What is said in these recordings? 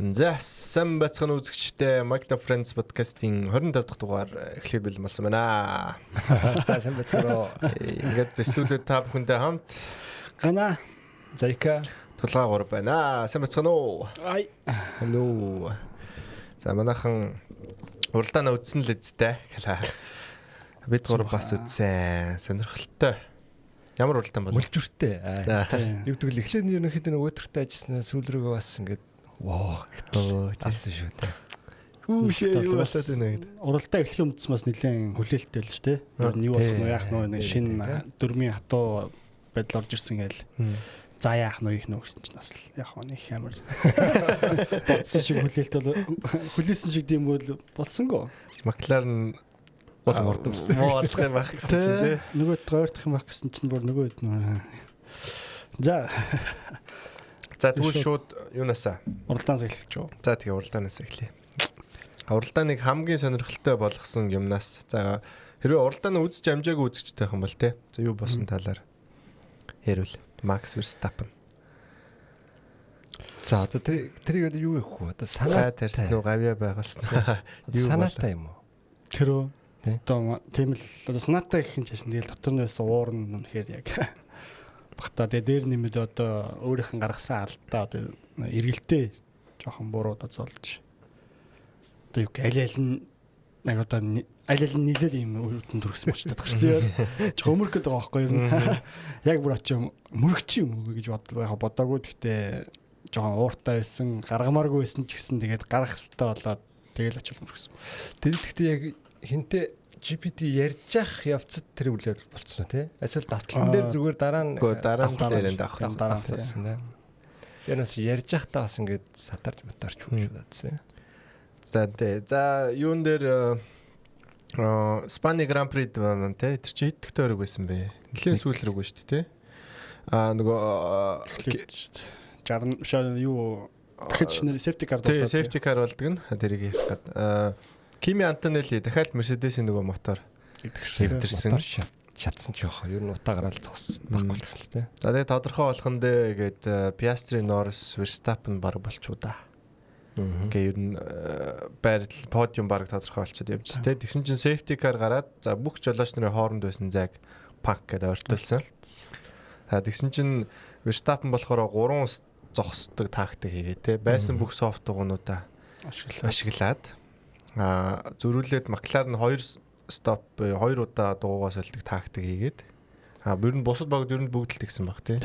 За, сайн байцгаана үзэгчдээ, Mike the Friends podcast-ийн 25 дахь дугаар эхлэхэд бэлэн болсон байна. За, сайн байцгаана уу. Ингээд студид та бүхэндээ хамт Гана Зайка Тулгаа гур байна. Сайн байцгаана уу? Ай. Hello. За, манайхан уралдаанаа үзсэн л үсттэй. Бид гур бас үзсэн. Сонирхолтой. Ямар уралдаан бол? Мөлжүртэй. Юу гэдэг л эхлээд нь ерөнхийдөө нэг өдөртөө ажилласнаа сүүл рүүгээ бас ингээд воо гэдэг авсан шүү дээ. Хүүшээ, юу болоод байна гэдэг. Уралдаа эхлэх юмдс бас нэлээд хүлээлттэй л шүү дээ. Ер нь юу болох нь, яах нь, нэг шинэ дөрмийн хатуу байдал орж ирсэн гээл. За, яах нь, их нөө гэсэн чинь бас л яг нэг амар бодсон шиг хүлээлт бол хүлээсэн шиг тийм бол болсонгүй. Макларен бол мурдам. Муу болох юм байх гэсэн чинь, тий. Нөгөө ойртох юм байх гэсэн чинь бүр нөгөө нөө. За. За, тэгвэл шууд юунаасаа? Уралдаанаас эхэлж юу? За, тэгээ уралдаанаас эхлэе. Уралдааныг хамгийн сонирхолтой болгосон юмнаас, за, хэрвээ уралдаанаа үзэж амжаагүй үзэгчтэй байх юм бол, те. За, юу болсон талаар ярил. Max Verstappen. За, одоо тэр тэрийг одоо юу их вэ? Одоо санаа санаа тарьсан уу, гавья байгуулсан. Юу санаатай юм уу? Тэр үү? Одоо тийм л, одоо санаатай гэх юм чашин, тэгэл дотор нь байсан уур нь үнэхээр яг бахта. Тэгээ дээр нэмээд одоо өөрийнх нь гаргасан алдаа, одоо эргэлтээ жоохон буруу золж, одоо юу аль аль нь яг одоо аль аль нь нийлэл юм үүдэн төрсөн болчиход байгаа шүү дээ. Жоохон өмөрөх гээд байгаа байхгүй юу? Яг бүр очиж мөрөгч юм уу гэж бодлоо, бодоогүй. Гэхдээ жоохон ууртай байсан, гаргамааргүй байсан ч гэсэн тэгээд гарах хэвээр болоод тэгэл очил мөргсөн. Тэр гэхдээ яг хинтээ GPT ярьж явах явцад тэр үйл явдал болцсон уу, те? Эсвэл давтлан дээр зүгээр дараа нь дараа нь дээр нь давах дараа нь болсон, те. Яг бас ярьж явахдаа бас ингээд сатарч матарч шүү дээ. За, тий. За, юун дээр Спани Гран При маань, те, тэр чинь хэд дахь тойрог байсан бэ? Нилээн сүүл рүү шүү дээ, те. Аа, нөгөө шүү дээ. 60 шаа юу дахиж нэр safety car дуусаад. Safety car болдог нь тэрийг ярих гад. Аа, Кими Антонелли дахиад Мерседесийн нөгөө мотор эвдэрсэн. Мотор шатсан ч яах. Ер нь утаа гараал зогссон байхгүй болсон л те. За, тэгээ тодорхой болгон дээ гээд Piastri, Norris, Verstappen баг болчихоо да. Ингээ ер нь байрлал подиум баг тодорхой болчиход явж те. Тэгсэн чинь safety car гараад, за, бүх жолооч нарын хооронд байсан зайг пак гэдээ ойртуулсан. За, тэгсэн чинь Verstappen болохоор 3 зогсдог тактик хийгээ те. Байсан бүх soft дугуйнуудаа ашиглаад зөрүүлээд Макларен 2 stop, 2 удаа дугуйгаа солидог тактик хийгээд, ер нь бусад багууд ер нь бүгд л тэгсэн баг, тий.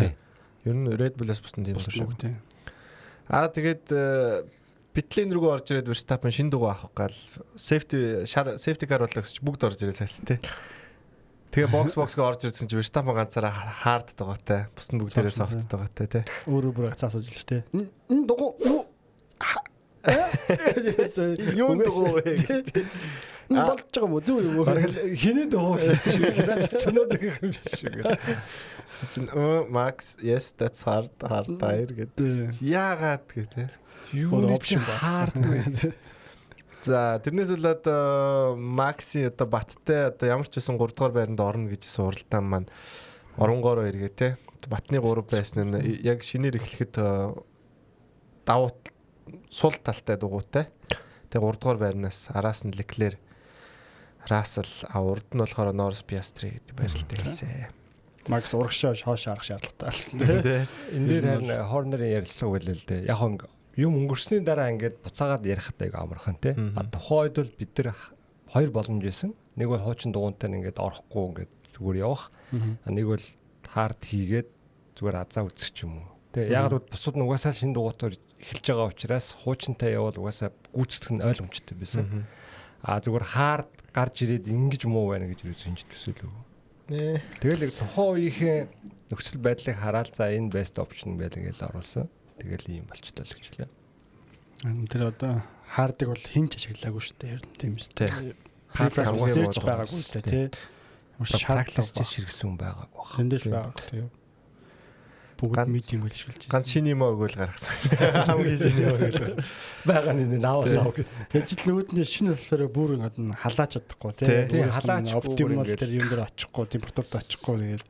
Ер нь Red Bull-аас бусад тийм шиг. Аа, тэгээд pit lane рүү орж ирээд Verstappen шинэ дугуй авах гал safety шар safety car болоо гэсэн чи бүгд орж ирээ сайлс, тий. Тэгээ box-г орж ирсэн чи Verstappen ганцаараа hard дугуйтай, бусад нь бүгдээрээ soft дугуйтай, тий. Өөрөө бүр гацаас сууж л, тий. Энэ дугуй юу юу дугуй вэ гэдэг. Болж байгаа юм уу? Зөв юм уу? Хиний дугуй гэж цэнүүд гэх юм биш үү гэх. Чинь Max, "Yes, that's hard hard tire" гэдэг. Яагаад гэх те. Юу option hard вэ? За, тэрнээс болоод Макси одоо Баттай одоо ямар ч байсан 3 дугаар байранд орно гэж уралдаан маань оронгоороо эргээ, те. Батны 3 байсан нь яг шинээр эхлэхэд давуу сул талтай дугуйтай. Тэгээ 3 дугаар байрнаас араас нь Леклер, Рассел, а урд нь болохоор Норрис, Пиастри гэдэг байралтай хэлсэн. Макс урагшаа хойш харах шаардлагатай болсон, тий. Энэ дээр харин Хорнерын ярилцлага байлаа л дээ. Яг юм өнгөрсний дараа ингээд буцаагаад ярихад айгу амархан, те. А тухайн үед бол бид нар хоёр боломж байсан. Нэг бол хуучин дугуйнтай ингээд орохгүй ингээд зүгээр явах. А нэг бол hard хийгээд зүгээр азаа үзэх ч юм уу. Тэ, яг л бусад нь угаасаа шинэ дугуйтаар эхэлж байгаа учраас хуучинтай явбал угаасаа гүйцэтгэх нь ойлгомжтой байсан. А зүгээр hard гарч ирээд ингэж муу байна гэж юусэн хинж төсөөлөөгүй. Тэгэл яг тухайн үеийнхээ нөхцөл байдлыг хараад, за, энэ best option байл гэж оруулсан. Тэгэл ийм болчтой л гэж лээ. Тэр одоо hard ыг бол хинч ашиглаагүй шүү дээ. Тийм шүү дээ. Preference байгаагүй шүү дээ, тий. Ямар шаардлага ширгсэн хүн байгаагүй баг. Тэндээс байгаагүй, тий. Бүгд medium үйл ашиглаж байна. Ганц шинэ юм өгөөл гаргасан. Хамгийн шинэ юм өгөөл. Байгаа нэг наавал гэх. Ажил нүүдний шинэ болохоор бүр ингээд нь халаач чадахгүй, тий. Халаач optimal тэр юм дээр очихгүй, температурт очихгүй, тэгээд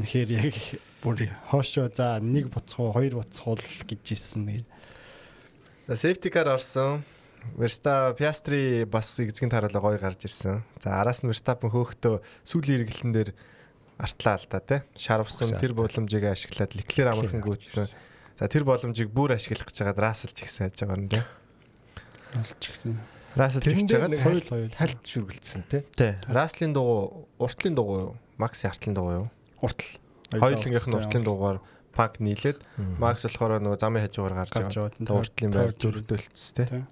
үнэхээр яг бүр хоошоо, за, нэг буцах уу, хоёр буцах уу гэж ирсэн. За safety car орсон. Verstappen Piastri бас эзгийн таруулаа гоё гарч ирсэн. За араас нь Verstappen хөөхтөө сүүлийн эргэлтэн дээр артлаа л да тий. Шарвсан тэр боломжийг ашиглаад Leclerc амархан гүйцсэн. За тэр боломжийг бүр ашиглах гэж байгаад Russell ч ихсэн яаж байгаа юм тий. Russell ч ихсэн. Russell ч ихж байгаад хоёул хальт шүргэлдсэн тий. Тий. Russell-ийн дугуй, уртлын дугуй юу? Max-ийн артлын дугуй юу? Уртл. Хоёулынгийнх нь уртлын дугуйгаар Пак нийлээд Макс болохоор нөгөө замын хажуугаар гарч яваад уртлын байр дөрөвдөлцсөн тий.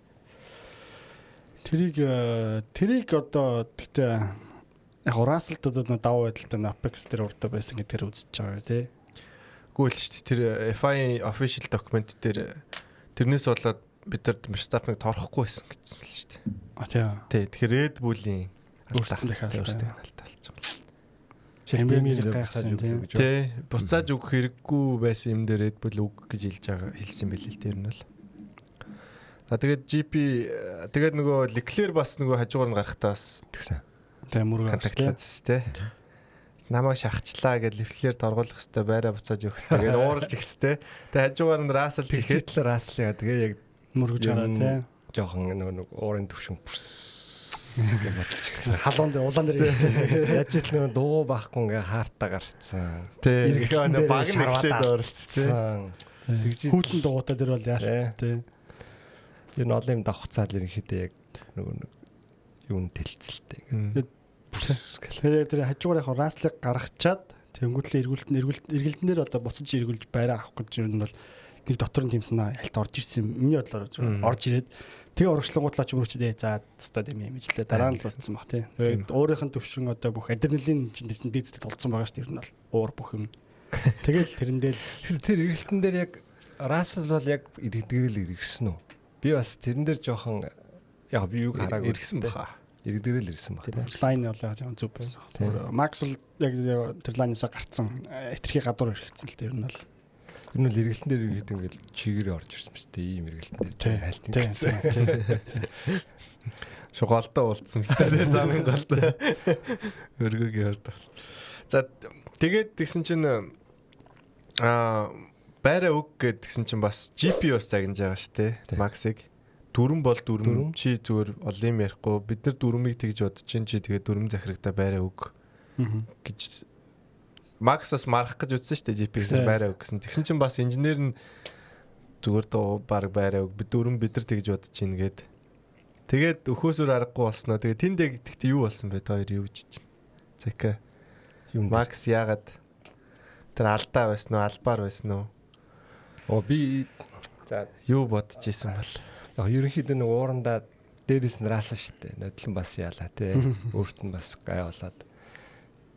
Тэрийг одоо гэхдээ яг Russell-д одоо давуу байдалтай Apex дээр урдаа байсан гэдгээр үзэж байгаа юу тий. Үгүй л шүү дээ. Тэр FIA official document дээр тэрнээс болоод бид нар Verstappen-ыг торхгүй байсан гэсэн л шүү дээ. А тий. Тий. Тэгэхээр Red Bull-ийн өөрсдөө дахиад алдаа болж байгаа. Шилдэмээр гайхсан тийм. Тий. Буцааж өгөх хэрэггүй байсан юм дээр Red Bull үг гэж хэлж байгаа хэлсэн байл л тэр нь бол. За тэгээд GP тэгээд нөгөө Leclerc бас нөгөө хажуугаар нь гарахтаа бас тэгсэн. Тий мөргөө контактлаа тий. Намайг шахачлаа гэж Leclerc торгуулах хэвээр байраа буцааж өгөх хэвээр гэж ууралж ихс тий. Тэгээд хажуугаар нь Russell тэгэхэд л Russell тэгээ яг мөргөж гараа тий. Жохон нөгөө уурын төвшин пүрс гэж буцалж гисэн. Халуун дээр улаан дээр ирж байна. Яаж ч л нөгөө дуу байхгүй ингээ хаартаа гарцсан. Тий. Тэгэхээр баг нь эхлээд оролцсон. Тэгж хүүтэн дугуйтай тэр бол яа тий. Тэр нь олон юм давхцаал ерөнхийдөө яг нөгөө юун тэлцэлтэй ингээд. Тэгээд тэр хажуугаар яг Russell-ыг гаргачаад тэнгуүтлээ эргэлтэн дээр одоо буцаж эргүүлж байраа авах гэж юм бол нэг дотор нь тийм санаа альт орж ирсэн. Миний бодлоор зүгээр орж ирээд тэгээ урагшлангуудлаа ч мөрчдээ за цастаа тийм юм ижлээ дараа нь л утсан баг тий. Тэгээд уурынх нь төвшин одоо бүх адреналин чинь дийцэд тулцсан байгаа шүү дээ. Ер нь бол уур бүх юм. Тэгэл тэрэндээ л тэр эргэлтэн дээр яг Russell бол яг иргэдгэрэл иргэсэн үү? Би бас тэрэн дээр жоохон яг би юг хараагүй иргэсэн баха. Иргэдгэрэл ирсэн баг тий. Лайн бол яг зөв байсан. Макс бол яг тэр лайнасаа гарцсан. Этрхи гадуур иргэсэн л тэр нь бол. Тэр нь л эргэлтэн дээр иргэд ингээл чигээрээ орж ирсэн мэт ийм эргэлтэн дээр хальт ингэсэн. Шо голдоо уулдсан мэт тий замын голдоо. Өргөгийн орд. За тэгээд тэгсэн чинь байраа өг гэдгсэн чинь бас GP бас загнаж байгаа шүү дээ. Максыг 4 бол 4 чи зүгээр олон юм ярихгүй бид нар дөрмийг тэгж бодож чинь чи тэгээд дөрөм захирагтаа байраа өг гэж Макс бас марах гэж үзсэн шүү дээ GP-с байраа өг гэсэн. Тэгсэн чинь бас инженер нь зүгээр доо баг байраа өг бид дөрөм бид нар тэгж бодож чинь гээд тэгээд өхөөсөр аргагүй болсноо. Тэгээд тэнд яг тэгтээ юу болсон бэ? Та хоёр юу гэж чинь. Зэка. Макс яагаад тэр алдаа байсан уу? Албаар байсан уу? Оо би за юу бодож исэн бол яг ерөнхийдөө нэг уурандаа дээрээс нь раасан шүү дээ. Нодлон бас яалаа тий. Өөрт нь бас гай болоод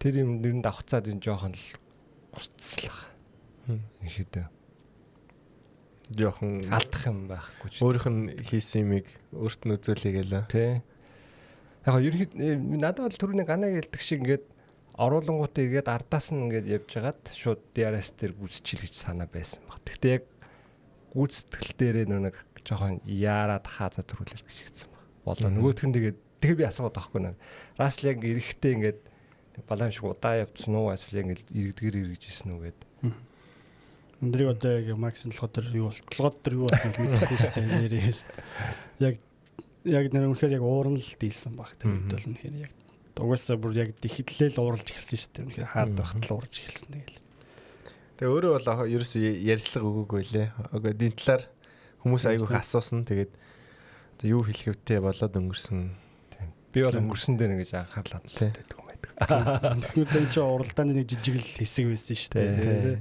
тэр юм нэр нь давхцаад энэ жоохон л гуцлах. Ерөнхийдөө жоохон алдах юм байхгүй ч. Өөрийнх нь хийсэн юмыг өөрт нь үзүүлэе гэлээ. Тий. Яг ерөнхийдөө надад бол түрүүний ганаа гэлдэг шиг ингээд оруулангуудаа эргээд ардаас нь ингээд явж хагаад шууд DRS дээр гүйцэтгэл гэж санаа байсан баг. Гэхдээ яг гүйцэтгэл дээрээ нэг жоохон яарад хааза төрүүлэл гэж хэлсэн баг. Болоо нөгөөх нь тэгээд тэгэхээр би асууад байхгүй нэ. Russell яг эрэхтэй ингээд балаам шиг удаа явцсан уу? Эсвэл яг ингээд иргэдгээр эргэж исэн үү гэд. Өндрийг одоо яг Макс толгой дээр юу бол толгой дээр юу болсон мэдэхгүй шүү дээ. Нэрээс яг яг нэр үнэхээр яг уурн л дийлсэн баг. Тэр үед бол үнэхээр яг угаасаа бүр яг ихэдлээл ууралж эхэлсэн шүү дээ. Үнэхээр хаард байхад л уурж эхэлсэн тэгэл. Тэгээ өөрөө бол ерөөсөө ярьцлага өгөөгүй лээ. Окей, энэ талаар хүмүүс айгүйх асуусан. Тэгээд одоо юу хэлэх вүтээ болоод өнгөрсөн. Тийм. Би бол өнгөрсөн дээр ингэж анхаарал хандуулдаг юм байдаг. Тэгэхээр энэ чинь уралдааны нэг жижиг л хэсэг байсан шүү дээ.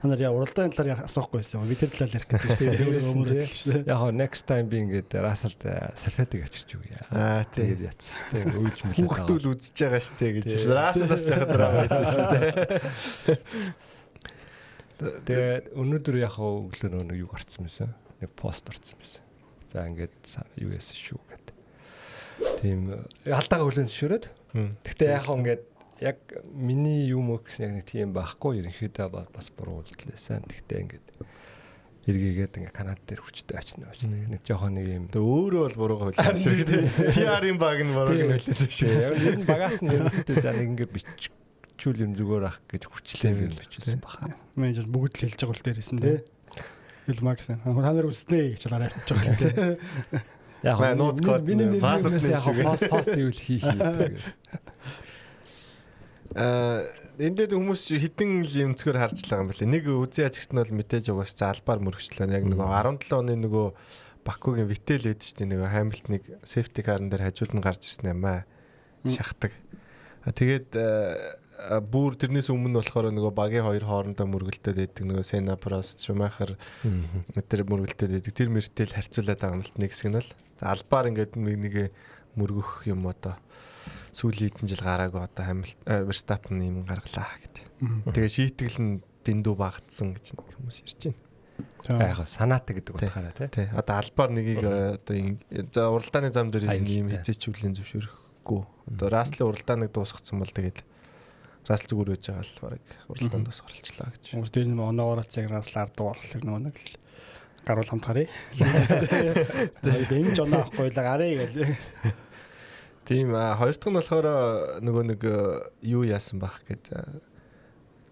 Та нар яа уралдааны талаар асуухгүй байсан юм. Би тэр талаар ярих гэж байсан. Тэр Яг next time би ингээд Russell-д салфетыг авчирч өгье. Аа тэгээд ятсан. Тэгээд уйлж мэлээ. Хүүхдүүл үзэж байгаа штэ гэж. Russell бас яхад драма байсан шүү дээ. Тэгээд өнөөдөр яг өглөө нэг юу гарцсан байсан. Нэг пост орсон байсан. За ингээд юу яасан шүү гэд. Тийм алдаагаа хүлээн зөвшөөрөөд. Гэхдээ яг ингээд яг миний юм уу гэсэн яг нэг тийм байхгүй ерөнхийдөө бас буруу үйлдэл байсан. Гэхдээ ингээд эргээгээд ингээд Канад дээр хүчтэй очно. Нэг жоохон нэг юм. Тэгээ өөрөө бол буруугаа хүлээн зөвшөөрөө. PR-ын баг нь бурууг нь хүлээн зөвшөөрөө. Ер нь багаас нь ерөнхийдөө за нэг ингээд бичүүл юм зүгээр ах гэж хүчлээ юм бичүүлсэн баха. Менежер бүгд л хэлж байгаа бол дээрээс нь тий. Ил Макс. Та нар үснэ гэж лаарай авчих байгаа тий. Яг нууц код миний нэрнээс яг пост юу л хийх юм. Энэ дээр хүмүүс хідэн л өнцгөр харж байгаа юм байна. Нэг үзэн язгт нь бол мэдээж угаас за албаар мөрөгчлөө. Яг нөгөө 17 оны нөгөө Бакугийн Вител ээд шүү дээ. Нөгөө Хамилтоныг safety car-н дээр хажууд нь гарч ирсэн юм аа. Шахдаг. Тэгээд бүр тэрнээс өмнө болохоор нөгөө багийн хоёр хоорондоо мөргөлдөд байдаг нөгөө Сена Прост, Шумахер тэр мөргөлдөд байдаг. Тэр мөртэл харьцуулаад байгаа юм л нэг хэсэг нь бол албаар ингээд нэг нэгэ мөргөх юм одоо сүүлийн хэдэн жил гараагүй одоо Хамилт Верстаппен юм гаргалаа гэдэг. Тэгээ шийтгэл нь дэндүү багтсан гэж нэг хүмүүс ярьж байна. Яг санаатай гэдэг утгаараа тий. Одоо албаар нэгийг одоо за уралдааны зам дээр ийм хизээчүүлэн зөвшөөрөхгүй. Одоо Раслийн уралдааныг дуусгацсан бол тэгээд Расл зүгээр байж байгаа л бараг уралдаан дуусгах болчлаа гэж. Хүмүүс дээр нэг оноогоор цаг Расл ардуу болохоор нөгөө нэг л гаруул хамт харъя. Тэгээд энэ ч оноо авахгүй л гарыг гэл. Тийм хоёр дахь нь болохоор нөгөө нэг юу яасан бах гэд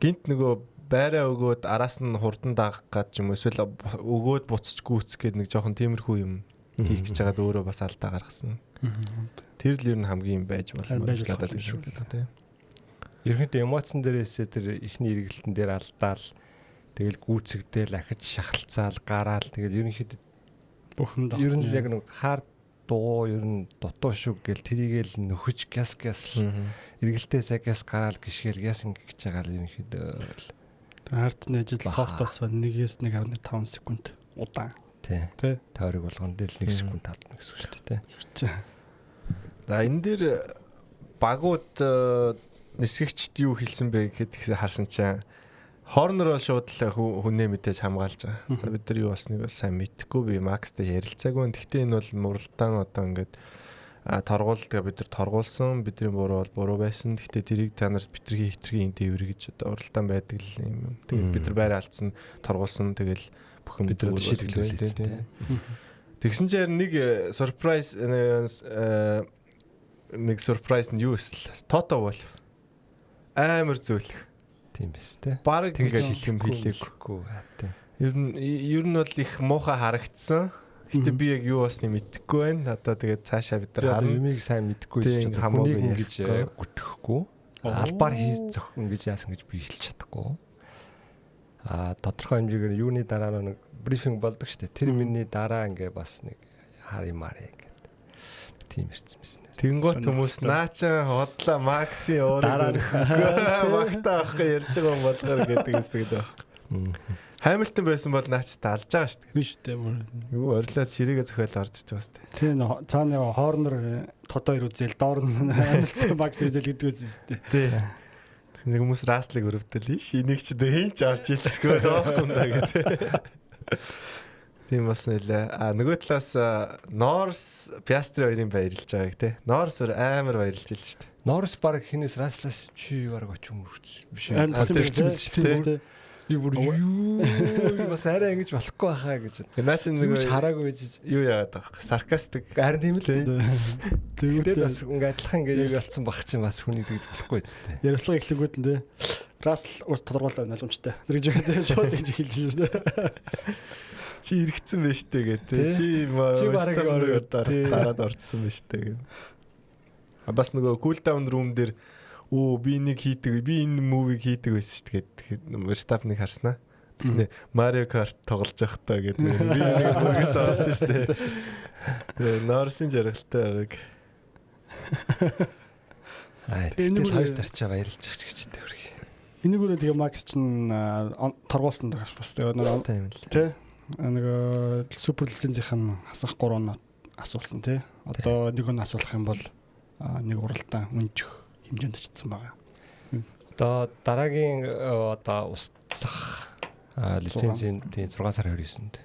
гинт нөгөө байраа өгөөд араас нь хурдан дагах гад юм эсвэл өгөөд буцаж гүйцэх гээд нэг жоохон тиймэрхүү юм хийх гэж байгаад өөрөө бас алдаа гаргасан. Тэр л ер нь хамгийн байж болно надад юм шиг л тийм. Ерөнхийдөө эмоцн дээрээсээ тэр ихний эргэлтэн дээр алдаал тэгэл гүйцэгдээл ахиж шахалцаал гараал тэгэл ерөнхийдөө бүх юм ер нь л яг нэг хаар дугуй ер нь дутуу шүү гэл тэрийгэл нөхөж гяс гяс эргэлтээсээ гяс гараал гიშгээл гяс ингэж байгаа л ерөнхийдөө л хард нэжил софтоос 1-ээс 1.5 секунд удаан. Тий. Тойрог болгон дээр л 1 секунд татна гэсэн үг шүү дээ, тий. За энэ дээр багууд нисгэгчд юу хэлсэн бэ гэхэд харсан чинь Хорнер бол шууд л хүнээ мэдээж хамгаалж байгаа. За бид нар юу болсныг бол сайн мэдэхгүй, би Макстай ярилцаагүй. Гэхдээ энэ бол муралдаан одоо ингээд торгуулдаг бид нар торгуулсан, бидний буруу бол буруу байсан. Гэхдээ тэрийг та нар битрхи хитрхи энэ дээвэр гэж одоо уралдаан байдаг л юм. Тэгээд бид нар байр алдсан, торгуулсан, тэгэл бүх юм бид нар шийдвэрлүүлсэн. Тэгсэн чинь нэг surprise нэг surprise нь юу вэ? Toto Wolff амар зөөлөх. Тийм биз дээ. Бараг ингэж хэлэх юм хэлээгүй. Ер нь бол их муухай харагдсан. Гэтэ би яг юу болсныг мэдэхгүй байна. Одоо тэгээд цаашаа бид нар харна. Юмыг сайн мэдэхгүй ч хамаагүй ингэж гүтгэхгүй. Албаар хийж зөх ингэж яасан гэж би хэлж чадахгүй. Аа тодорхой хэмжээгээр юуны дараа нэг брифинг болдог шүү дээ. Тэр миний дараа ингээ бас нэг хар юм арэ ингээд тийм ирсэн байсан. Тэнгуут хүмүүс наа чин хотлаа Максийн уурыг магтаа авахгүй ярьж байгаа юм болгоор гэдэг юм шиг байх. Хамилтон байсан бол наач та алж байгаа шүү дээ. Биш үү бүр. Юу орилоод ширээгээ зөхиөл орж иж байгаа шүү дээ. Тийм цаана Хорнер Тото хоёр үзэл доор нь Хамилтон Макс үзэл гэдэг байсан биз дээ. Тийм. Нэг хүмүүс Раслыг өрөвдөл иш энийг ч хэн ч авч илцгүй доохгүй юм да гэдэг. Тийм бас нэлээ. А нөгөө талаас Норс Пиастри хоёрын баярлж байгааг те. Норс өөр амар баярлж илж шүү дээ. Норс баг хинээс Раслаас чи баг очиж мөрч биш үү? Тийм. Би бүр юу бас арай ингэж болохгүй байхаа гэж. Наа чи нэг хараагүй гэж юу яагаад байгаа вэ? Саркастик. Харин тийм л дээ. Тэгээд бас ингээ адилхан ингээ юу ялцсан баг чинь бас хүний тэгж болохгүй зү. Ярилцлага эхлэнгүүд нь те. Расл ус тодорхойлоо ойлгомжтой. Тэр гэж шууд ингэж хэлж байна шүү дээ. Чи эргэцсэн байж тээ гэ тэ. Чи бараг дараад орцсон байж тээ гэ. А бас нөгөө cool down room дээр өө би энийг хийдэг, би энэ мувиг хийдэг байсан шүү дээ гэхэд Verstappen-ыг харснаа. Тэгснэ Mario Kart тоглож явах таа гэдэг би энийг мөргөж тоглолт шүү дээ. Тэгээ Norris-ын жаргалтай байгааг. Аа тэгэл хоёр тарчаа баярлж ч гэж дээ үрг. Энийг өөрөө тэгээ Макс чинь торгуулсан даа бас тэгээ тийм л. Тэ нөгөө супер лицензийнх нь хасах 3 оноо асуулсан тий. Одоо нэг он асуулах юм бол нэг уралдаан үнжих хэмжээнд очсон байгаа. Одоо дараагийн одоо устгах лицензийн 6 сар 29-нд.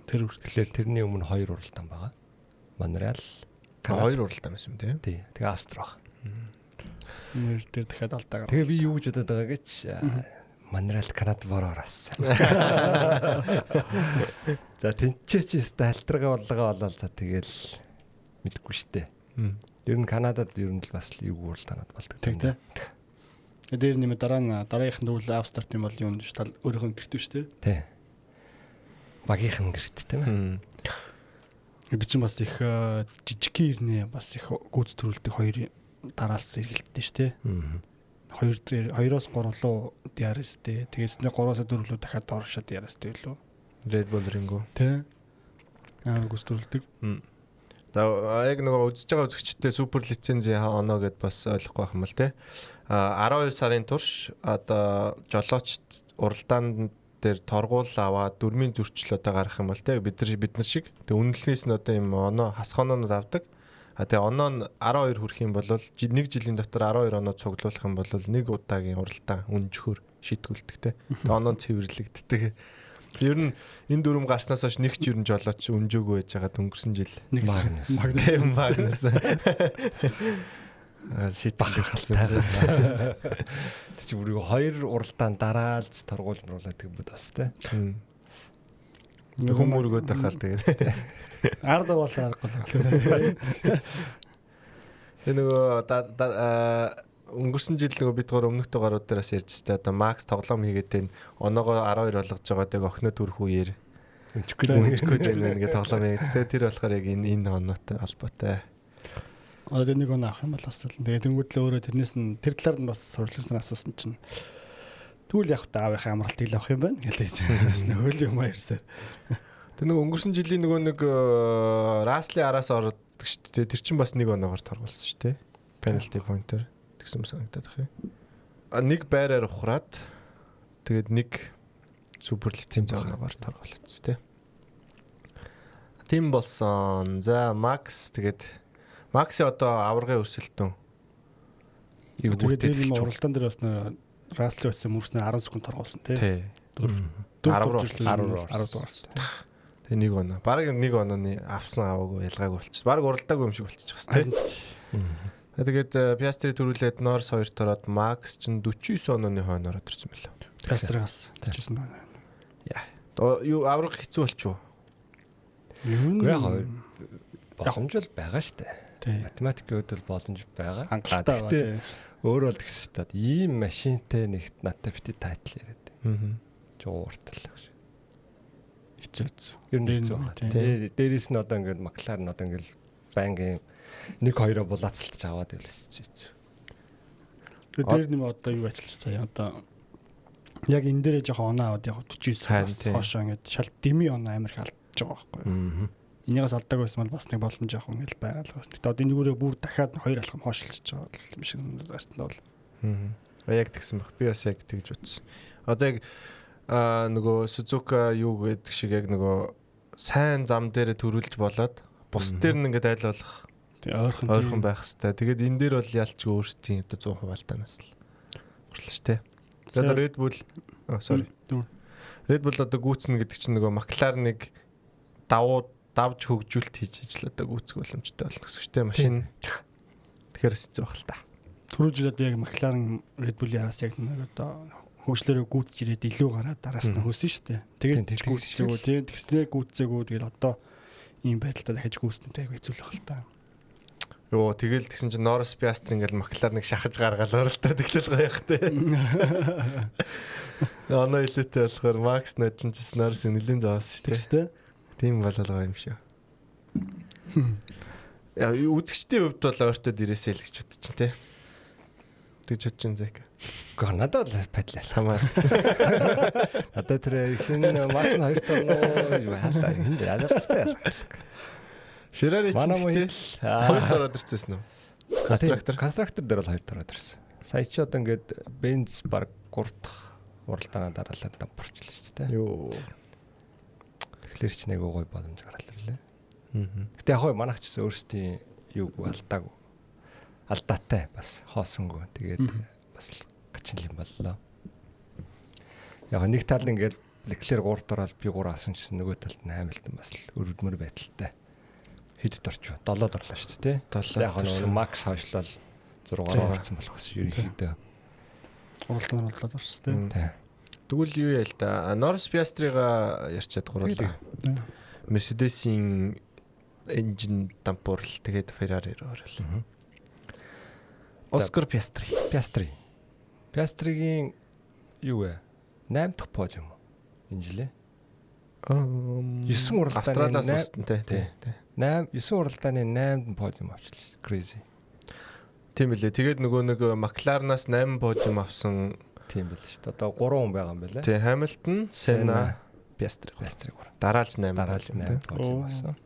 Тэр хүртэл тэрний өмнө 2 уралдаан байгаа. Монреал, Канада 2 уралдаан байсан юм тий. Тий. Тэгээ Австри баг. Нэр дээр дахиад алдаа гарна. Тэгээ би юу гэж бодод байгаа гэж Монреал Канад бороороос. За тэнцээ чи өстө халтрага боллогоо болол за тэгэл мэдгүй штэ. Ер нь Канадад ер нь л бас л юу уралдаанууд болдог. Тэг тий. Дээр нэмээ дараа нь дараагийнх нь тэгвэл Австрт юм бол юм шүү дээ. Өөрийнх нь гэртүү шүү дээ. Тий. Багийнхан гэрт тийм ээ. Бид чинь бас их жижиг ирнэ бас их гүйц төрүүлдэг хоёр дараалсан эргэлттэй шүү дээ. 2-оос 3 руу DRS-тэй. Тэгээд 3-оос 4 рүү дахиад дооршоо DRS-тэй лөө. Red Bull Ring-үү. Тэ. Аа гүйц төрүүлдэг. За яг нөгөө үзэж байгаа үзэгчдээ супер лицензийн оноо гэд бас ойлгохгүй байх юм бол те. А 12 сарын турш одоо жолоочд уралдаан дээр торгуул аваад дөрмийн зөрчил одоо гарах юм бол те бид нар шиг тэг үнэлнээс нь одоо юм оноо хасах оноонууд авдаг. А тэгээ оноо нь 12 хүрэх юм бол нэг жилийн дотор 12 оноо цуглуулах юм бол нэг удаагийн уралдаан үнжихөр шийтгүүлдэг те. Тэгээ оноо цэвэрлэгддэг. Ер нь энэ дүрм гарснаас хойш нэг ч ер нь жолооч үнжөөгүй байж байгаа өнгөрсөн жил. Магнус. Магнус. Шийтгэл болсон. Тэр чи бүр хоёр уралдаан дараалж торгуул мруулаад тэгбэд бас те. Хүм өргөөд байхаар тэгээд. Ард бол аргагүй л. Тэгээ нөгөө өнгөрсөн жил нөгөө бид гоор өмнөх дугаарууд дээр бас ярьж өстэй одоо Макс тоглоом хийгээд энэ оноогоо 12 болгож байгаа тэг охиноо төрөх үеэр өнчгөх гээд байна гэх тоглоом хийгээд тэр болохоор яг энэ оноотой холбоотой. Одоо нэг оноо авах юм бол бас л тэгээд тэнгууд л өөрөө тэрнээс нь тэр талаар нь бас сурвалжсан асуусан чинь тэгвэл яг та аавынхаа амралтыг л авах юм байна гэлээ. Бас нөхөл юм ярьсаар. Тэр нөгөө өнгөрсөн жилийн нөгөө нэг Расли араас ордог шүү дээ. Тэр чинь бас нэг оноогоор торгуулсан шүү дээ. Пенальти поинтер тэгсэн санагдаад байх юм. Нэг байраар ухраад тэгээд нэг супер лиценз оноогоор торгуулсан тий. Тийм болсон. За Макс тэгээд Макси одоо аваргын өрсөлдөн. Тэгээд энэ уралдаан дээр бас Расли очсон мөрснөө 10 секунд торгуулсан тий. 10 руу орсон. Тэгээ нэг оноо. Бараг нэг онооны авсан аваагүй ялгаагүй болчих. Бараг уралдаагүй юм шиг болчих тий. Тэгээд Пиастри төрүүлээд Норс 2 ороод Макс чинь 49 онооны хойно ороод ирсэн байлаа. Пиастригаас 49 оноо. Яа. Юу аврах хэцүү болчих уу? Үгүй яг боломж л байгаа шүү дээ. Математикийн хувьд бол боломж байгаа. Хангалттай байгаа. Өөрөө л тэгсэн шүү дээ. Ийм машинтай нэгт надтай бити тайтл яриад. Аа. Жоо уртал гэж. Хэцүү. Ер нь хэцүү байна. Тий. Дээрээс нь одоо ингээд Макларен одоо ингээд байнгын 1-2-оо булаацалтж аваад ирлээ хэцүү. Тэр нэм одоо юу ажиллаж цаа одоо яг энэ дээрээ жоохон оноо аваад яг 49 хоошоо ингээд шал дими оноо амар их алдаж байгаа байхгүй юу. Энийгээс алдааг байсан бол бас нэг боломж яах юм ингээл байгаа л байна. Гэтэ одоо энэгүүрээ бүр дахиад хоёр алхам хойшлж байгаа юм шиг санагдсан бол. Аа. Яг тэгсэн баг. Би бас яг тэгж утсан. Одоо яг нөгөө Suzuka юу гэдэг шиг яг нөгөө сайн зам дээр төрүүлж болоод бус дээр нь ингээд айл болох ойрхон байх хэвээр. Тэгээд энэ дээр бол ялч өөрсдийн одоо 100% алдаанаас л горлоо шүү дээ. За одоо Red Bull sorry. Red Bull одоо гүйцнэ гэдэг чинь нөгөө McLaren-ыг давуу давж хөгжүүлэлт хийж ажил одоо гүйцэх боломжтой болно гэсэн үг тийм машин. Тэгэхээр хэцүү байх л та. Түрүү жил одоо яг McLaren Red Bull-ийн араас яг нэг одоо хөгжлөөрөө гүйцэж ирээд илүү гараад араас нь хөөсөн шүү дээ. Тэгээд гүйцээгүү тийм тэгснээ гүйцээгүү тэгээд одоо ийм байдалтай дахиж гүйцнэтэй айгүй хэцүү л байх л та. Йоо тэгэл тэгсэн чинь Norris Piastri ингээл McLaren-ыг шахаж гаргаал оролтоо тэглэл гоё явах те. Оноо илүүтэй болохоор Max нодлон ч Norris нэлээд зовоос шүү дээ. Тэгс тэ. Тийм болол гоё юм шүү. Яа үзэгчдийн хувьд бол ойртоод ирээсэй л гэж бодчих те. Тэгж бодчих юм зэк. Гэхдээ надад л падлаа. Хамаа. Надад тэр хин Макс нь хоёр тоноо юу хаалаа. Хин дээр ялалцтай ялгаа. Феррари ч тийм хоёр ороод ирсэн үү? Конструктор. Конструктор дээр бол хоёр ороод ирсэн. Сая чи одоо ингээд Бенз баг 3 дахь уралдаанаа дараалал дампуурчлаа шүү дээ. Йоо. Тэгэхээр ч нэг гоё боломж гараад ирлээ. Гэтэ яг хөө манайх ч гэсэн өөрсдийн юуг алдаагүй. Алдаатай бас хоосонгүй. Тэгээд бас гачин юм боллоо. Яг нэг тал ингээд Леклер 3 дороод би 3 авсан гэсэн нөгөө талд нь Хамилтон бас л өрөвдмөр байдалтай. Хэдд орчих вэ? 7-д орлоо шүү дээ. Яг нөгөө Макс хойшлол 6-аар орсон болох гэсэн ерөнхийдөө. Уралдаан болоод орсон тий. Тэгвэл юу яа л да. Norris Piastri-га ярьчаад гурлаа. Mercedes-ийн engine дампуурл тэгээд Ferrari руу орлоо. Oscar Piastri. Piastri. Piastri-гийн юу вэ? 8 дахь подиум уу? Энэ жилээ. 9 уралдааны Австралиас устан тий. 8 9 уралдааны 8-д нь подиум авчихлаа. Crazy. Тийм билээ. Тэгээд нөгөө нэг Макларнаас 8 подиум авсан. Тийм байл шүү дээ. Одоо 3 хүн байгаа юм байна лээ. Тий, Хамилтон, Сена, Пиастри. Пиастри 3. Дараалж 8 Дараалж 8 подиум авсан.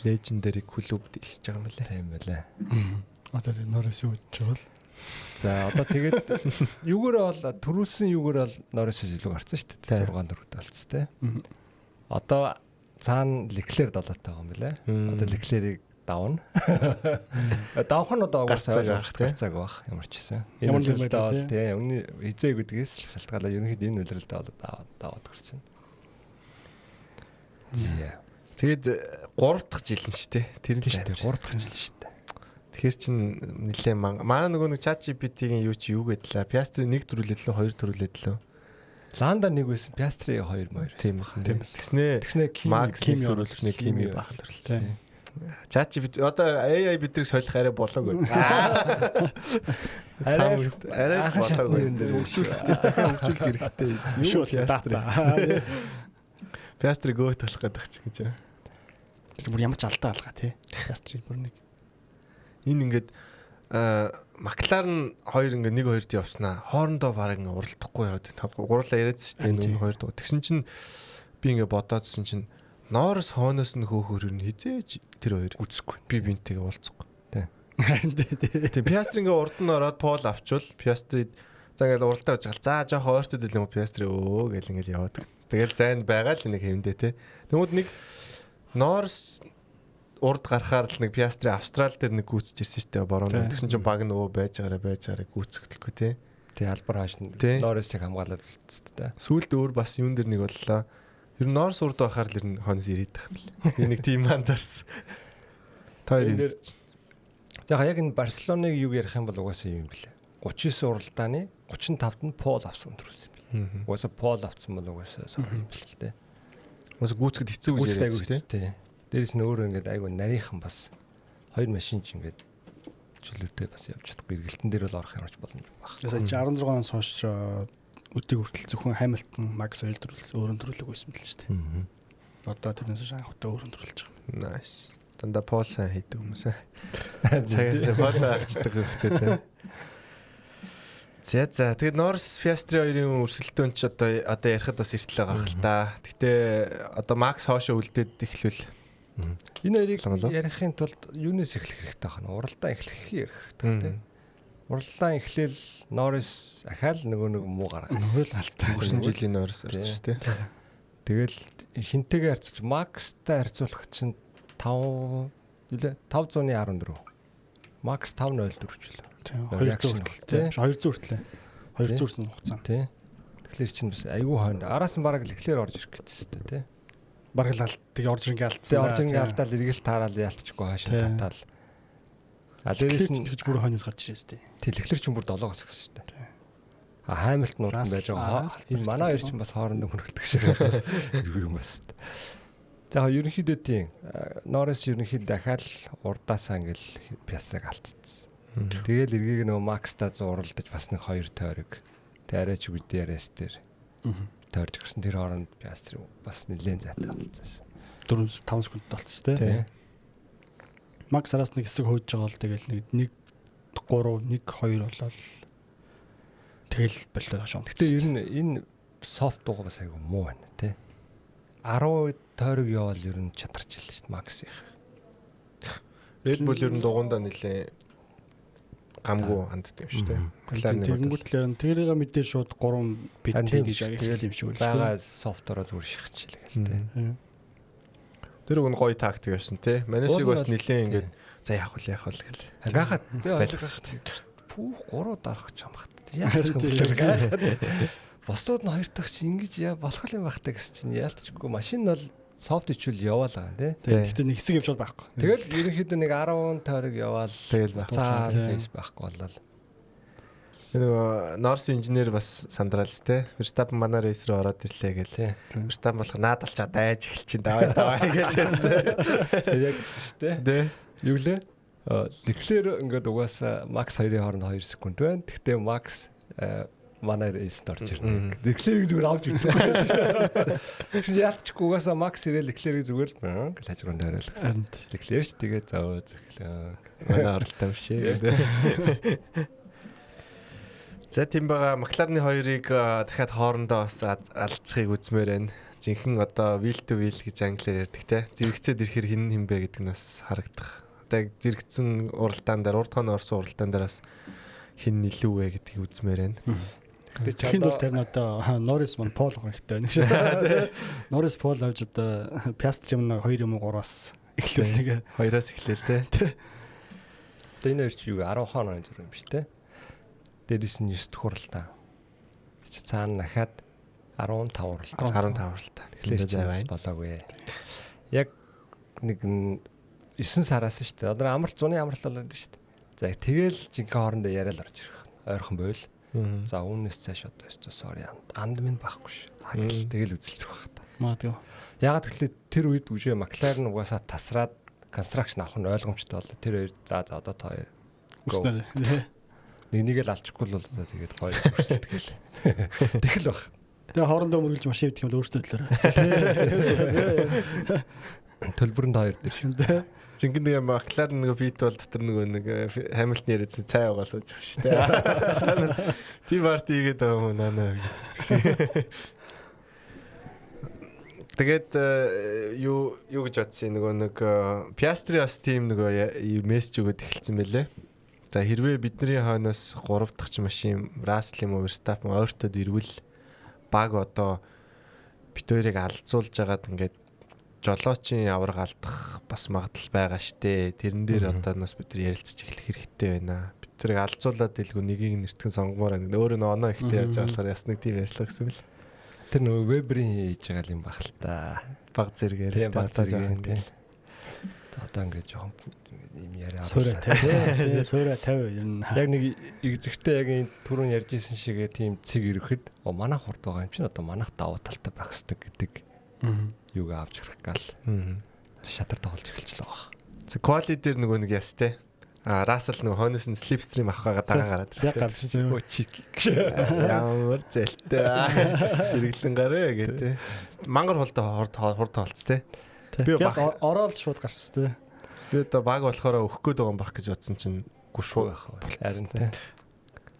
Legendary клубд илсэж байгаа юм лээ. Тийм байлээ. Одоо тийм Норрис юу гэж байгаа бол За одоо тэгээд юугээрээ бол төрүүлсэн юугээрээ бол Норрисээс илүү гарцсан шүү дээ. 6 4-т болцсон тий. Одоо цаана Леклер 7-тай байгаа юм билээ. Одоо Леклерийг давна. Давх нь одоо угаасаа гарцааг байх ямар ч гэсэн. Энэ улиралдаа бол тий өмнө хизээ гэдгээс л шалтгаалаа ерөнхийдөө энэ улиралдаа бол даваад гарч байна. Зэ. Тэгээд 3 дахь жил нь шүү дээ. Тэр нь шүү дээ. 3 дахь жил шүү дээ. Тэгэхээр чин нэлээ манай нөгөө нэг ChatGPT-ийн юу чи юу гэдлээ. Piastri 1 төрүүлээд лөө 2 төрүүлээд лөө. Ланда 1 байсан, Piastri 2 мөр. Тийм байсан. Тэгснээ Max Kimi төрүүлснээ Kimi бахан төрүүлсэн. ChatGPT одоо AI биднийг солих арай болоогүй. Арай болоогүй. Хөгжүүлэлтээ дахин хөгжүүлэх хэрэгтэй. Юу дата. Piastri гөөт болох гэдэг чинь гэж. Тэр бүр ямар ч алдаа алгаа тий. Piastri бүр нэг энэ ингээд Макларен хоёр ингээд 1 2-д явснаа. Хоорондоо бараг ингээд уралдахгүй яваад. Гурлаа яриадсан шүү дээ. Энэ 2 дуу. Тэгсэн чинь би ингээд бодоодсэн чинь Норрис хооноос нь хөөхөр нь хизээж тэр хоёр гүцэхгүй. Би бинтэйгээ уулзахгүй. Тий. Тий. Пиастри ингээд урд нь ороод Пол авчвал Пиастри за ингээд уралдаа явж байгаа. За жоох ойртод ийл юм Пиастри өө гэл ингээд яваад. Тэгэл зайд байгаа л нэг хэмдэ тий. Тэгмүүд нэг Норрис урд гарахаар л нэг Пиастри Австрал дээр нэг гүйцэж ирсэн шүү дээ бороо. Тэгсэн чинь баг нөгөө байж байгаараа гүйцэгдэлгүй тий. Тий албар хааш Норрисыг хамгаалаад үлдсэн тий. Сүүлд өөр бас юун дээр нэг боллоо. Ер нь Норрис урд байхаар л ер нь хонос ирээд тах юм лээ. Би нэг тийм анзаарсан. Та хоёр дээр за яг энэ Барселоныг юу ярих юм бол угаасаа юм бэлээ. 39 уралдааны 35-д нь Пол авсан төрүүлсэн юм бэлээ. Угаасаа Пол авсан бол угаасаа sorry юм бэл тий. Угаасаа гүйцэхэд хэцүү гэж яриад тий. Дээрээс нь өөрөө ингээд айгүй нарийнхан бас хоёр машин ч ингээд чөлөөтэй бас явж чадахгүй эргэлтэн дээр бол орох ямарч боломж байх. Сая чи 16 оноос хойш өдийг хүртэл зөвхөн Хамилтон, Макс хоёр төрүүлсэн, өөрөө төрүүлэг байсан мэл шүү дээ. Одоо тэрнээс хойш анх удаа өөрөө төрүүлж байгаа юм. Nice. Дандаа Пол сайн хийдэг хүмүүс аа. Цагаан Пол авчдаг хөхтэй тий. За тэгээд Норрис Пиастри хоёрын өрсөлдөөн ч одоо ярихад бас эртэл байгаа хэл та. Гэтэ одоо Макс хоошоо үлдээд эхлүүл. Энэ хоёрыг ярихын тулд юунаас эхлэх хэрэгтэй байна? Уралдаан эхлэх ярих хэрэгтэй тийм. Уралдаан эхлээл Норрис ахаал нөгөө нэг муу гаргаа. Нөгөө л алдаа. Өнгөрсөн жилийн Норрис орж шүү дээ. Тэгэл хинтэйгээ харьцуулж Макстай харьцуулах чинь 5 үлээ 514. Макс 504 ч үлээ. 200 хүртэл тийм. 200 хүртэл. 200 хүрсэн хугацаа. Тийм. Тэгэхээр чинь бас айгүй хойно. Араас нь бараг Леклер орж ирэх гэсэн шүү дээ тийм. Бараг л тэг орж ирэнгээ алдсан. Орж ирэнгээ алдаал эргэл таараал яалтчгүй хаашаа татаал. А дээрээс нь тэгж бүр хойноос гарч ирээс тий. Тий, Леклер чинь бүр 7-оос өгсөн шүү дээ. А Хамилтон урд нь байж байгаа. Энэ манай хоёр чинь бас хоорондоо хөрөлдөх шиг бас юм бас. За ерөнхийдөө тийм Норрис ерөнхийдөө дахиад урдаасаа ингээл Пиастрыг алдчихсан. Тэгэл эргийг нөгөө Макста зуралдаж бас нэг хоёр тойрог. Тэг арай ч үгүй DRS дээр тойрж гарсан. Тэр хооронд Пиастри бас нэлээд зайтай болсон байсан. 4 5 секунд болцсон тий. Макс араас нэг хэсэг хөөж байгаа бол тэгэл нэг 1 3 1 2 болол тэгэл болоо шон. Гэтэ ер нь энэ софт дууга бас айгүй муу байна тий. 10 тойрог явбал ер нь чадарч л шүү дээ Макс их. Red Bull ер нь дугуйндаа нэлээ гамгүй ханддаг юм шүү дээ. McLaren тэгэнгүүтлэр нь тэрийг мэдээ шууд 3 бит гэж хэлсэн юм шиг үл шүү дээ. Бага софтороо зүгээр шихчихлээ гэл тий. Тэр үн гоё тактик явсан тий. Манайшиг бас нэлээ ингээд за яах вэ яах вэ гэл. Гахаад тий ойлгосон шүү дээ. Пүүх 3 дарах гэж юм бат. Яах юм бэ гахаад. Бусдууд нь хоёр дахь чи ингэж яа болох юм байх та гэсэн чинь яалтчгүй машин бол софт ичвэл яваал байгаа тий. Гэхдээ нэг хэсэг явж байхгүй. Тэгэл ерөнхийдөө нэг 10 тойрог яваал тэгэл байхгүй. Фейс байхгүй болол. Нөгөө Норс инженер бас сандраал те. Verstappen манай рейс рүү ороод ирлээ гэл. Verstappen болохоор наадалчаа дайж эхэлчин давай давай гэж байсан те. Яг гэсэн шүү дээ. Тэ. Юу лээ? Леклер ингээд угаасаа Макс хоёрын хооронд 2 секунд байна. Гэхдээ Макс Манай race д орж ирнэ. Леклерийг зүгээр авч үзсэн байх шүү дээ. Тэгсэн чинь яалтчгүй угаасаа Макс ирээл Леклерийг зүгээр л гэл хажуугаар тойрол. Леклер ч тэгээ зөө зөхлөө. Манай оролтоо биш ээ гэдэг. За тийм байгаа Макларны хоёрыг дахиад хоорондоо бас алдцахыг үзмээр байна. Жинхэнэ одоо wheel to wheel гэж англиар ярьдаг те. Зэрэгцээд ирэхэр хин хин бэ гэдэг нь бас харагдах. Одоо яг зэрэгцэн уралдаан дээр урд хоноо орсон уралдаан дээр бас хин илүү вэ гэдгийг үзмээр байна. Тэгэхэд бол тэр нь одоо Норрис мөн pole хэрэгтэй байна гэж. Норрис pole авч одоо Пиастри юм нэг 2 юм уу 3-аас эхлүүлдэг. Хоёроос эхлээл те. Одоо энэ хоёр чи юу 10 хоног зүр юм биш те. Дээрээс нь 9 дэх уралдаан. Чи цаана нахаад 15 уралдаан. 15 уралдаан. Тэгэхээр чи бас болоогүй. Яг нэг 9 сараас шүү дээ. Одоо амралт зуны амралт болоод шүү дээ. За тэгэл жинхэнэ хоорондоо яриад орж ирэх. Ойрхон байл. За үүнээс цааш одоо өстө sorry анд минь байхгүй ш. Тэгэл үзэлцэх байх та. Магадгүй. Ягаад гэвэл тэр үед үжээ Макларен угаасаа тасраад construction авах нь ойлгомжтой боллоо. Тэр хоёр за за одоо та хоёр Үснээр. нэг нэг л алчихгүй л бол одоо тэгээд гоё өрсөлдөг л. Тэгэл баг. Тэгээ хоорондоо мөргөлж машин идэх юм л өөрсдөө төлөөрэй. Төлбөрөнд хоёр дээр шүү. Жинхэнэ нэг Макларен нөгөө бит бол дотор нөгөө нэг Хамилтон яриадсан цай угаал сууж байгаа шүү дээ. Ти парти хийгээд байгаа юм уу наа гэдэг шиг. Тэгээд юу юу гэж бодсон нөгөө нэг Пиастри бас тийм нөгөө мессеж өгөөд эхэлсэн байлээ. За хэрвээ бидний хойноос 3 дахь машин Рассел юм уу Верстаппен ойртоод ирвэл баг одоо бит хоёрыг алдзуулж хагаад ингээд жолоочийн авраг алдах бас магадлал байгаа штэ. Тэрэн дээр одоо нас бид нар ярилцаж эхлэх хэрэгтэй байна. Бид тэрийг алдзуулаад дэлгүү нэгийг нэртгэн сонгомоор байна. Өөрөө нөө оноо ихтэй явж байгаа болохоор яс нэг тийм ярьлаа гэсэн бэл. Тэр нөгөө Веберийн хийж байгаа юм баг л та. Баг зэрэгээр Тийм баг зэрэг тийм. Одоо ингээд жоохон юм яриа. Суурай 50. Тий, суурай 50 ер нь. Яг нэг экзэгтэй яг энэ түрүүн ярьж исэн шигээ тийм цэг ирэхэд манах хурд байгаа юм чинь одоо манах давуу талтай байх хэрэгтэй гэдэг юуг авч ирэх гал шатар тоглож эхэлчихлээ баг. За quali дээр нөгөө нэг яс те. А Рассел нөгөө хойноос нь slipstream авах байгаа дагаа гараад Яг гарсан. Өө чик. Ямар зэлтэй. Сэргэлэн гараа гэ те. Мангар хулдаа хурд хурд тоолц те. Би Би ороод шууд гарсан тий. Би одоо баг болохоор өгөх гээд байгаа юм баг гэж бодсон чинь үгүй шууд Харин те.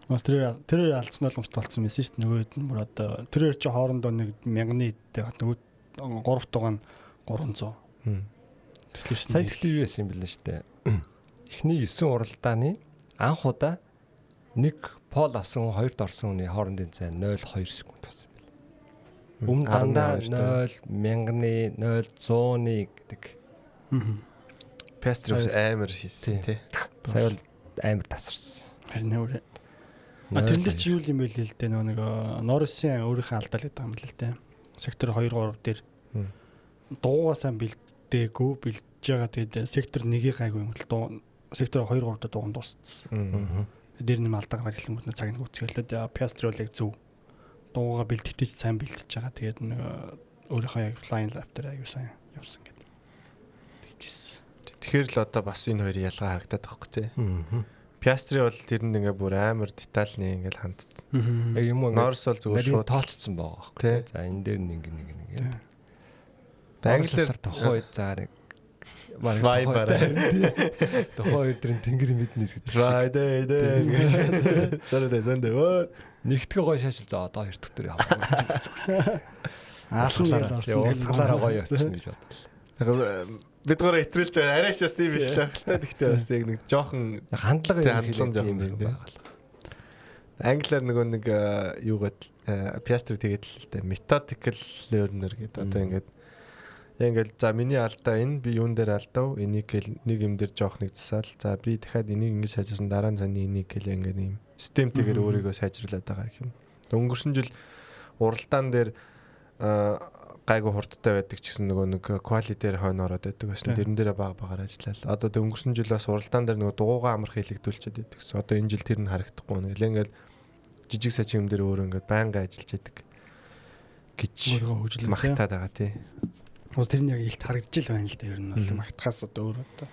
Бас тэр тэр алдсан боломжтой болсон байсан шүү дээ. Нөгөөд нь бүр одоо тэр хоёр чи хоорондоо нэг 1000-ны эдтэй нөгөө 3 дугаар нь 300. Тэгэхээр Сая тэгтээ юу яасан юм бэлээ шүү дээ. Эхний 9 уралдааны анх удаа нэг пол авсан хүн хоёрт орсон хүний хоорондын зай 0.2 секунд болсон юм бэлээ. Өмнө дандаа 0 1000-ны 0 100-ны гэдэг. Пиастри бас амар хийсэн тий. Сая бол амар тасарсан. Харин өөр. А тэрэн дээр чи юу юм бэ л дээ нөгөө нэг Норрисын өөрийнхөө алдаа л гэдэг юм л дээ. Сектор 2 3 дээр дуугаа сайн бэлдээгүй бэлдэж байгаа тэгээд сектор 1-ийг гайгүй юм л дуу сектор 2 3 дээр дууган дууссан. Дээр нэм алдаа гараад эхлэнгүүт цаг нь гүцгэлээд Пиастри бол яг зөв дуугаа бэлтгэж сайн бэлдэж байгаа. Тэгээд нэг өөрийнхөө яг flying lap дээр аягүй сайн явсан гэдэг. Тэгжсэн. Тэгэхээр л одоо бас энэ хоёрын ялгаа харагдаад байгаа хөх тий. Пиастри бол тэрэнд ингээ бүр амар детальны ингээл хандд. Яг юм уу Норрис бол зүгээр шууд шууд тооцсон байгаа хөх тий. За энэ дээр нэг нэг нэг. Англиар тухайн үед за нэг Vibe-аар. Тухайн үед тэр тэнгэр мэднэс гэдэг. Friday day. Saturday Sunday. What? Нэгтгэх гоё шаашил за одоо хоёр дахь дээр явах. Аалхан гээд орсон. Уулзгалаараа гоё явчихна гэж бодлоо. Бид гурав итрэлж байгаа. Арай ч бас тийм биш л байх л та. Гэхдээ бас яг нэг жоохон Хандлага юм хандлага жоохон тийм тийм. байгаа л. Англиар нөгөө нэг юугаад Пиастри тэгээд л л дээ methodical learner гэдэг одоо ингээд яг ингээд за миний алдаа энэ би юун дээр алдав энийг гэл нэг юм дээр жоох нэг засаал за би дахиад энийг ингэж сайжирсан дараа нь саний энийг гэл ингээд юм системтэйгээр өөрийгөө сайжруулад байгаа гэх юм. Өнгөрсөн жил уралдаан дээр гайгүй хурдтай байдаг ч гэсэн нөгөө нэг quality дээр хойно ороод байдаг байсан. Тэрэн дээрээ баг багаар ажиллаад. Одоо тэг өнгөрсөн жил бас уралдаан дээр нөгөө дугуугаа амарх хийлэгдүүлчихэд байдаг гэсэн. Одоо энэ жил тэр нь харагдахгүй нэг. Ингээл жижиг сажиг юм дээр өөрөө ингээд байнга ажиллаж байдаг гэж Өөрийгөө хөгжүүлэх магтаад байгаа тий. Бас тэр нь яг илт харагдаж л байна л да ер нь бол магтахаас одоо өөр одоо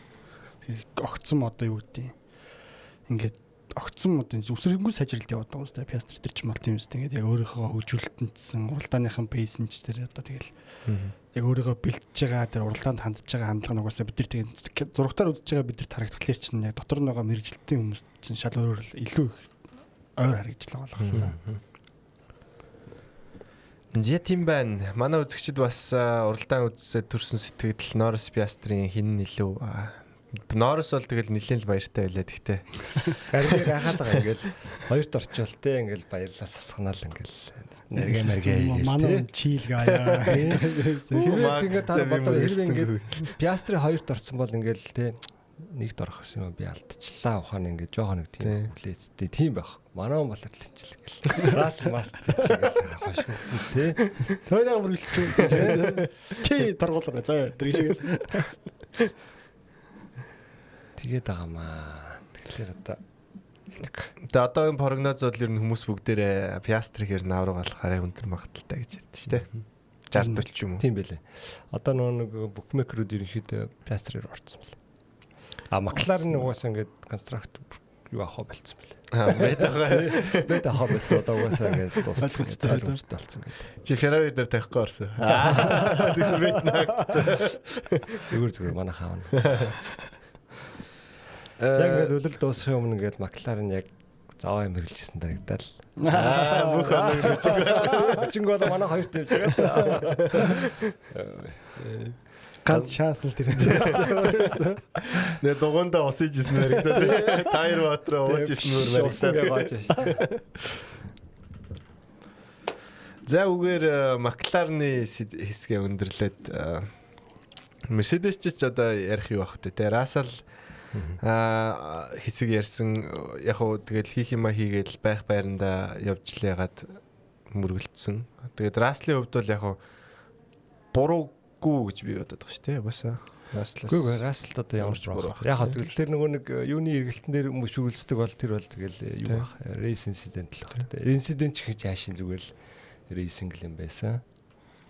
огцсон одоо юу гэдэг ингээд огцсон одоо үсрэнгүй сайжралт яваад байгаа юм шүү дээ. Пиастри тэр ч юм бол тийм үст ингээд яг өөрийнхөө хөгжүүлэлтэнтсэн уралдааныхан бейс нь ч тэр одоо тэгэл яг өөрийгөө бэлтэж байгаа тэр уралдаанд хандж байгаа хандлага нугасаа бид нар тэгээд зурагтаар үзэж байгаа бид нар харагдахлаар чинь яг дотор нь байгаа мэрэгжилтийн хүмүүс чинь шал өөрөөр илүү их ойр харагдчихлаа болох л та. За тийм байна. Манай үзэгчид бас уралдаан үзсээ төрсэн сэтгэл Норрис Пиастрийн хин нь илүү Норрис бол тэгэл нэлээд л баяртай байлаа тэгтээ. Харин би гайхаад байгаа ингээл хоёрт орчвол те ингээл баярлаа савсганаал ингээл нэргээ мэргээ ингээл манай чийл гаяа. Хэрвээ ингээд та бодоор хэрвээ ингээд Пиастри хоёрт орсон бол ингээл те нэгт орох гэсэн юм би алдчихлаа ухаан ингээд жоохон нэг тийм хүлээцтэй тийм байх. Манай хүн болохоор л ингээл Рассел Мастер ингээл хошигдсон те. Тойроо бүрэлдэхүүн. Чи торгуулгаа заа тэр шиг. Тэгээд байгаамаа. Тэгэхээр одоо Тэгээ одоо энэ прогноз бол ер нь хүмүүс бүгдээрээ Пиастри хэр навруу галахаараа өндөр магадaltaй гэж ярьдэн шүү дээ. 60 40 юм уу? Тийм байлээ. Одоо нөгөө нэг букмекерүүд ерөнхийдөө Пиастрээр орцсон байлээ. А Макларен угаасаа ингээд констракт юу авах болцсон байлээ. Бэт авах. Бэт авах болцсон. Одоо угаасаа ингээд дууссан. Ойлгомжтой болсон гэдэг. Чи Ferrari дээр тавихгүй орсон. Тэгсэн бэт наагдсан. Зүгээр манай хаана. Яг ингээд үлрэл дуусахын өмнө ингээд Макларен яг заваа юм хэрглэжсэн дарагдал. Бүх оног хүчинг бол манай хоёрт явж байгаа. Ганц шанс л тэр. Нэ дугуйндаа ус ижсэн баригдаад. Тайр ватраа ууж исэн мөр баригдаад. За үгээр Макларны хэсгээ өндөрлөөд Мерседес ч одоо ярих юу ах вэ те. Рассел хэсэг ярьсан яг уу тэгэл хийх юма хийгээл байх байранда явж лээгаад мөргөлдсөн. Тэгээд Раслийн хувьд бол яг уу буруугүй гэж би бодод байгаа шүү дээ. Угаасаа Расслаас. Үгүй Расселд одоо ямар ч буруу. Яг хаа тэгэл тэр нөгөө нэг юуны эргэлтэн дээр шүглцдэг бол тэр бол тэгэл юу байх. Race incident л баг. Incident ч гэж яашин зүгээр л racing л юм байсан.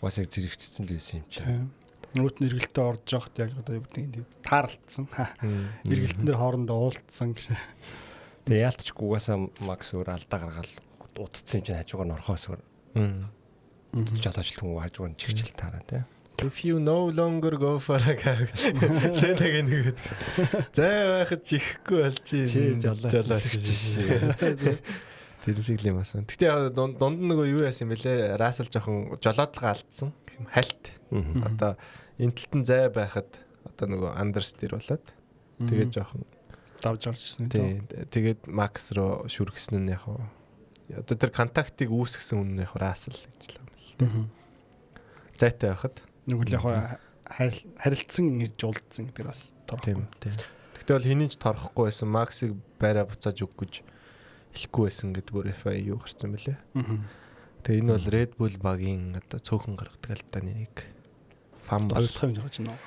Угаасаа зэрэгцсэн л байсан юм чинь. Нүүт нь эргэлтээ орж явахд яг одоо юу гэдэг нь тааралдсан. Эргэлтэн дээр хоорондоо уулдсан гэж. Тэгээ яалтчгүй угаасаа Макс өөр алдаа гаргаал утцсан юм чинь хажуугаар нь орхоос өөр. Жолоочлт хүн хажуугаар нь чигчл таараа тий. If you no longer go for a car. Сэлэг нэг гэдэг шүү дээ. Зай байхад чихгүй болж чинь жолооч. Тэр шиг л юм асан. Гэтэ дунд нь нөгөө юу яасан юм бэлээ? Рассел жоохон жолоодлого алдсан. Хальт. Одоо энэ талд нь зай байхад одоо нөгөө андерстер болоод тэгээд жоохон давж орж ирсэн тийм. Тэгээд Макс руу шүргсэн нь яг одоо тэр контактыг үүсгэсэн хүн нь яг Рассел гэж л юм л дээ. Зайтай байхад нөгөө л яг харилцсан ирж уулзсан гэдэг бас торхгүй. Тийм. Гэтэ бол хэний ч торхгүй байсан. Максыг байраа буцааж өгөх гэж хэлэхгүй байсан гэдг бүр FIA юу гарсан бэлээ. Тэгээ энэ бол Red Bull багийн одоо цөөхөн гаргадаг алдааны нэг фан бол хоёр дахь юм гарч байна.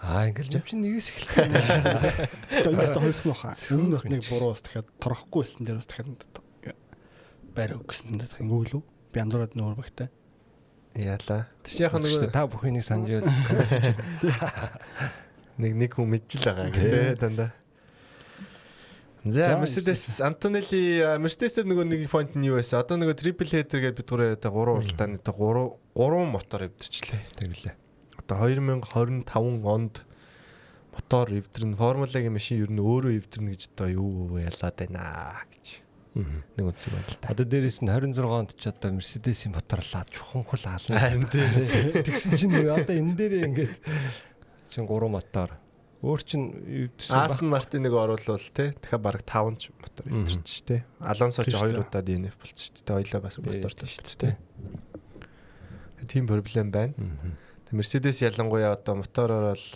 Аа ингээл юм чинь нэгээс эхэлтэй. Тэгээ энэ дээр хоёр дахь нь баха. Өмнө нь бас нэг буруу бас дахиад торхгүй байсан дээр бас дахиад байр өгсөн дээр ингэв лүү. Би андуураад нөөр багтай. Яалаа. Тэр чинь яг нөгөө та бүхнийг санаж байл. Нэг хүн мэдчихэл байгаа гэдэг дандаа. За Mercedes Antonelli Mercedes-ээр нөгөө нэг point нь юу байсан? Одоо нөгөө triple header гэдээ бид гурав яриад 3 уралдааны 3 мотор эвдэрчлээ. Тэгэлээ. Одоо 2025 онд мотор эвдэрнэ. Формулагийн машин ер нь өөрөө эвдэрнэ гэж одоо юу ялаад байна гэж. Нэг үнцэг байна л та. Одоо дээрээс нь 26 онд ч одоо Mercedes-ийн мотор лаад чухамхул аална. Харин тийм. Тэгсэн чинь одоо энэ дээрээ ингээд чинь 3 мотор өөр чинь эвдэрсэн. Астон Мартиныг оруулвал те дахиад бараг 5 ч мотор эвдэрч ш те. Алонсо ч 2 удаа DNF болчихсон шүү дээ. Хоёлаа бас мотортой шүү дээ. Тийм проблем байна. Тэг Mercedes ялангуяа одоо мотороор бол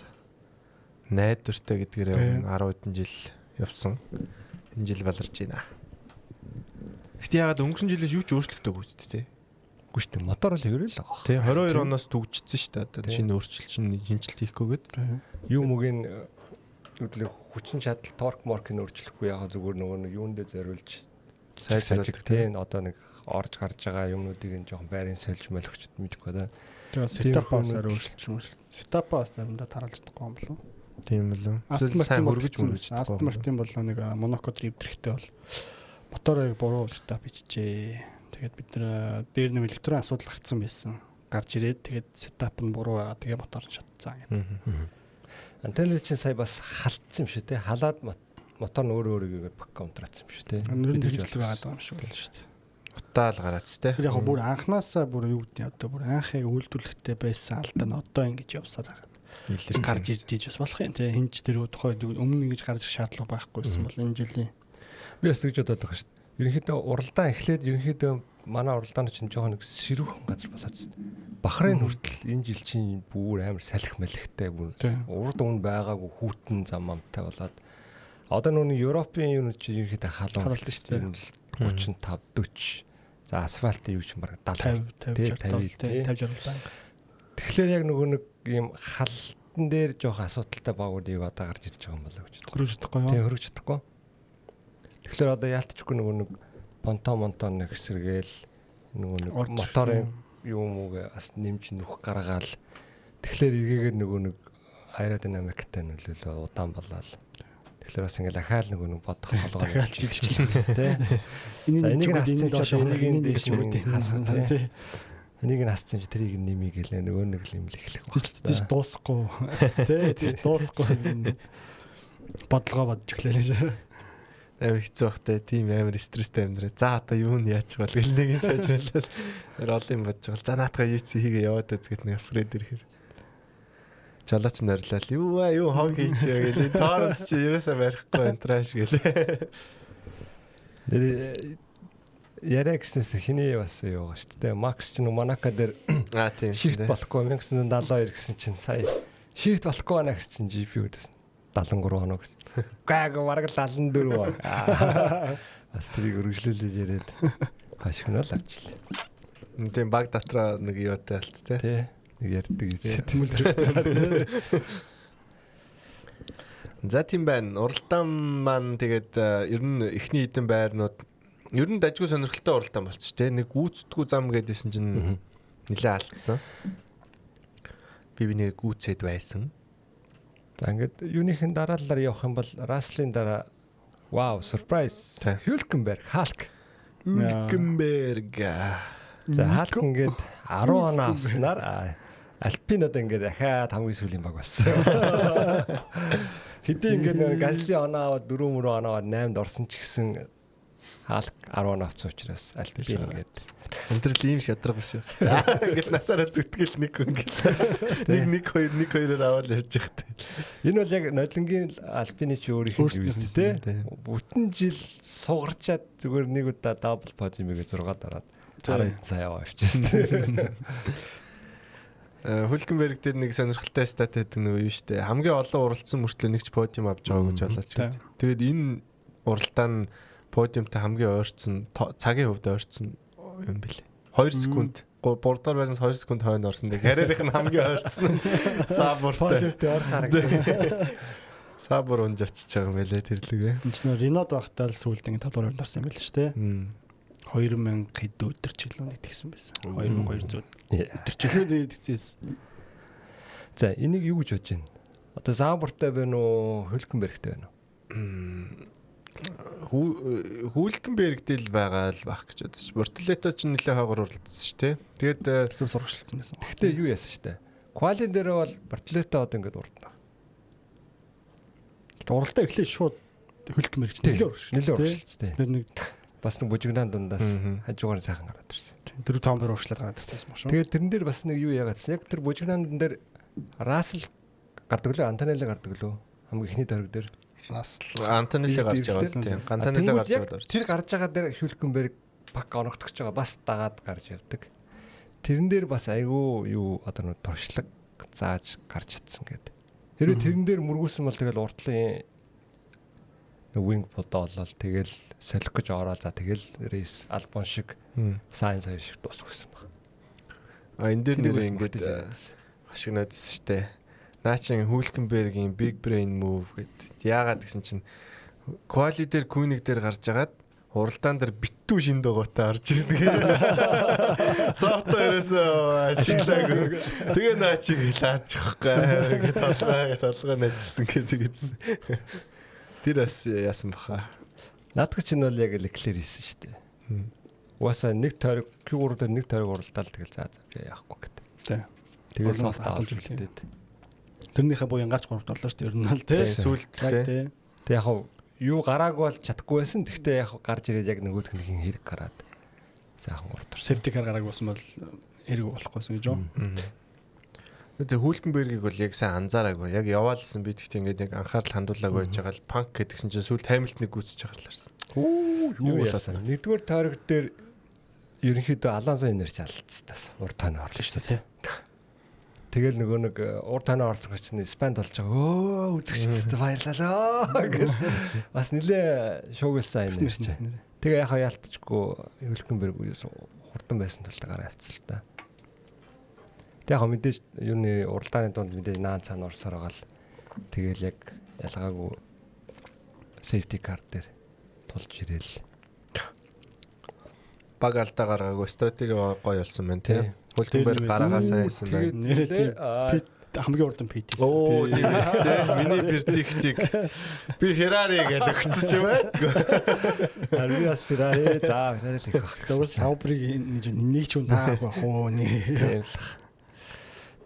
найдвартай гэдгээр 10 хэдэн жил явсан. Энэ жил баларч байна. Гэтэ яагаад өнгөрсөн жилээс юу ч өөрчлөгдөөгүй үст те. Үгүй шүү дээ. Мотор бол хэврэл байгаа. Тийм 22 оноос түгжчихсэн шүү дээ. Одоо шинэ өөрчлөлт, шинэ шинжилт хийхгүйгээд. Юу мөгийн үдлэг хүчин чадал торк моркийг өөрчлөхгүй яхаа зүгээр нөгөө нэг юундээ зориулж сайжруулах тийм одоо нэг орж гарч байгаа юмнуудыг нь жоохон байрын сольж молигч мэдэхгүй да. Тэгээ сетапаас өөрчилж юм. Сетапаас заримдаа таруулж чадахгүй юм болов уу? Тийм лөө. Астон Сайн Мартин хөргөж мөргөж Астон Мартин бол нэг Монако дээр эвдрэхтэй бол моторыг буруу setup хийжээ. Тэгээд бид нэр дээр нэг электрон асуудал гарцсан байсан. Гарч ирээд тэгээд setup нь буруу байгаа. Тэгээ мотор нь шатцсан гэдэг. Антонелли чинь сая бас халтсан юм шүү те. Халаад мотор нь өөрөө өөрийгөө бак контрац юм шүү те. Нэр нь Бид хэрэгжил байгаа юм шиг л шүү дээ. Утаал гараац те. Тэр яг бүр анханасаа бүр юу гэдэг одоо бүр анх яг үйлдвэрлэхтэй байсан алдаа нь одоо ингэж явсаар хагаад Илэрч гарч ирж иж бас болох юм те. Хинч тэр тухайд өмнө ингэж гарч ирэх шаардлага байхгүйсэн бол энэ жилийн Би бас тэгж бодоод байгаа шүү дээ. Ерөнхийдөө уралдаан эхлээд ерөнхийдөө манай уралдаан чинь жоохон нэг сэрүүхэн газар болоод байна. Бахрейн хүртэл энэ жил чинь бүр амар салхи малхитай бүр урд өмнө байгаагүй хүүтэн зам амтай болоод одоо нүг Европын юунууд чинь ерөнхийдөө халуун Халуун шүү дээ. 35 40 за асфальтын юу чинь бараг 50 70 50 50 60 50 60 Тэгэхээр яг нөгөө нэг юм халтан дээр жоохон асуудалтай багуудыг одоо гарч ирж байгаа юм болоо гэж боддог. хөрөж чадахгүй юу? Тийм хөрөж чадахгүй. Тэгэхээр одоо яалтчгүй нөгөө нэг понто монто нэг хэсэргээл нөгөө нэг Орж моторын юм уу бас нэмж нүх гаргаал. Тэгэхээр эргээгээд нөгөө нэг аэродинамиктай нөлөөлөө удаан болоод. Тэгэхээр бас ингээл ахаал нөгөө нэг бодох толгой Дахиад жижиглээ тий. Энийг За, энийг нь хассан доош чинь энийг нь энийг дээш нь хасах, тий. тий. Энийг нь хассан чи тэрийг нэмий гэлээ нөгөө нэг л юм л эхлэх. Зич зич дуусахгүй тий зич дуусахгүй бодлогоо бодож эхлэв шээ. Амар хэцүү бах те. Тийм амар стресстэй амьдраа. За одоо юу нь яачих бол гэл нэг юм сайжруулаад рол юм бодож байгаа. За наатгаа юу ч хийгээ яваад үзгээд нэг апгрейд ирэхэр. Жолооч норилол. Юу аа юу хог хийчихээ гэлээ. Торонт чи ерөөсөө барихгүй энэ траш гэлээ. Нэр яриа гэснээс хиний бас юу байгаа шүү дээ. Макс ч нэг Монако дээр Аа тийм. shift болохгүй 1972 гэсэн чинь сая shift болохгүй байна гэсэн чинь GP өдсөн. 73 оноо гэсэн. Гаг бараг л 74 он. Бас тэрийг өргөжлүүлж яриад хашгинал авчлаа. Тийм баг дотроо нэг юутай алц те. Тэ нэг ярьдаг юм. Тэмүүлэл За тийм байна. Уралдаан маань тэгээд ер нь эхний хэдэн байрнууд ер нь дажгүй сонирхолтой уралдаан болчих те. Нэг гүйцэтгүү зам гэдээсэн чинь нэлээ алдсан. Би бинийг гүйцээд байсан. За ингээд юуныхын дараалалаар явах юм бол Раслын дараа вау surprise Тэ. Хюлкенберг Халк. Хюлкенберг. За Халк ингээд 10 оноо авснаар Альпин одоо ингээд дахиад хамгийн сүүлийн баг болсон. Хэдий ингээд нэг Газли оноо аваад 4 мөрөө оноо аваад 8-д орсон ч гэсэн Халк 10 оноо авсан учраас Альпин ингээд Амьдрал ийм шадраг биш байх шүү дээ. Ингээл насаараа зүтгэл нэг хүн ингээл нэг 1 2 1 2-оор аваад явж явах те. Энэ бол яг нодлонгийн Альпины чи өөрийнх нь Өөрсдийнх юу нь те. тий. Бүтэн жил сугарчаад зүгээр нэг удаа дабл подиумыг 6 дараад 10 сая яваа авчихсан. Хюлкенберг дээр нэг сонирхолтой стат байдаг нөгөө юу шүү дээ. Хамгийн олон уралдсан мөртлөө нэг ч подиум авч байгаагүй гэж болооч. Тий. Тэгээд энэ уралдаан нь подиумтай хамгийн ойрцсон цагийн хувьд ойрцсон юм бэлээ. 2 секунд. 3 дугаар байрнаас 2 секунд хойно орсон. Тэгээд карьерийнх нь хамгийн ойрцсон. Сабуртай. Подиумтай ойр харагдав. Сабур унж очиж байгаа юм байлээ тэр лүгэ. Энэ чинь Ренод байхдаа л сүүлд ингэ 5 дугаар байранд орсон юм байл шүү дээ. 2000 хэд өдөр ч илүү нэг тэгсэн байсан. 2200 өдөр ч илүү нэг тэгсэн. За энийг юу гэж бодож байна? Одоо Заабуртай байна уу, Хюлкенбергтэй байна уу? Хюлкенберг дээр л байгаа л байх гэж бодож. Бортолето ч нэлээ хойгоор уралдсан шүү дээ. Тэгээд Тэр сургалтсан байсан. Гэхдээ юу яасан шүү дээ. Квали дээр бол Бартолето одоо ингээд урдна. Гэтэ уралдаа эхлээд шууд Хюлкенберг ч нэлээ урагшлаа. Нэлээ урагшлаа. Тэр нэг Бас нэг бужигнаан дундаас хажуугаар сайхан гараад ирсэн. 4 5 дээр урагшлаад гараад ирсэн юм шүү. Тэгээд тэрэн дээр бас нэг юу яагаадсан. Яг тэр бужигнаан дун дээр Рассел гардаг лөө, Антонелли гардаг лөө. Хамгийн эхний дөрөг дээр. Рассел Антонелли гарч яваад тийм. Антонелли гарч яваад орж. Тэр гарч байгаа дээр Хюлкенберг пак оногдож байгаа бас дагаад гарч явдаг. Тэрэн дээр бас айгүй юу одоо нэг туршлага зааж гарч чадсан гэдэг. Хэрвээ тэрэн дээр мөргүүлсэн бол тэгэл уртлын wing бодоолол тэгэл солих гэж ороо за тэгэл рейс Альбон шиг Сайнс хоёр шиг дуусах гэсэн баг. А энэ дээр нэрээ ингээд хашигнаад ирсэн штэ. Наа чин Хюлкенбергийн Big Brain Move гэд. Яагаад гэсэн чинь Quali дээр Күник дээр гарч агаад Уралдаан дээр битүү шин дугуйтай орж ирдэг. Софт ерөөсөө ашиглаагүй. Тэгээ наа чиг лаачихгүй гэ толгой найдсан гэдэг. Тэр бас яасан баха. Наадах чинь бол яг Леклер хийсэн шүү дээ. Угаасаа нэг тойрог Q3 дээр нэг тойрог уралдаал тэгэл за би яахгүй гэдэг. Тий. Тэгээд софт авч үлдээд. Тэрнийхээ буян гарч гуравт орлоо шүү дээ. Ер нь л тий. Сүүлд тий. Тэг яг юу гараагүй бол чадахгүй байсан. Тэгтээ яг гарч ирээд яг нөгөөх нь хин хэрэг гараад сайхан урт орсон. Safety car гараагүй болсон бол хэрэг болохгүйсэн гэж юу? Тэгээ Хүлкенбергийг бол яг сайн анзаараагүй. Яг яваалсан би тэгтээ ингээд яг анхаарал хандуулаагүй байж байгаа л панк гэдгсэн чинь сүүлд Хамилтныг гүйцэж байгаа л харсан. Юу болоод нэгдүгээр тойрог дээр ерөнхийдөө Алонсо энерч алдсан. Урд тань орлоо шүү дээ. Тэгэл нөгөө нэг урд танаа орсон чинь Испанд болж байгаа. Өө үзэгчдэд баярлалаа гэж бас нилээ шуугилсан юм нэр чинь. Тэгээ яхаа ялтчгүй Хөлкенберг хурдан байсан тул гараа авцсан л та. Тэг яхаа мэдээж юуны уралдааны дунд мэдээж наан цаана орсоор байгаа л тэгэл яг ялгаагүй safety car дээр тулж ирээл. Баг алдаа гаргаагүй стратеги гоё болсон байна тийм. Хөлкенберг гараагаа сайн хийсэн байна. Нэрээ тийм хамгийн урдан пит хийсэн. Оо тийм ээ. Миний предиктийг би Ferrari гэж өгсөн ч юм байдгүй. Харин би бас Ferrari. За Ferrari л их байх. Тэгвэл Sauber-ыг нэг ч хүн таах байх уу нэ. Тийм л.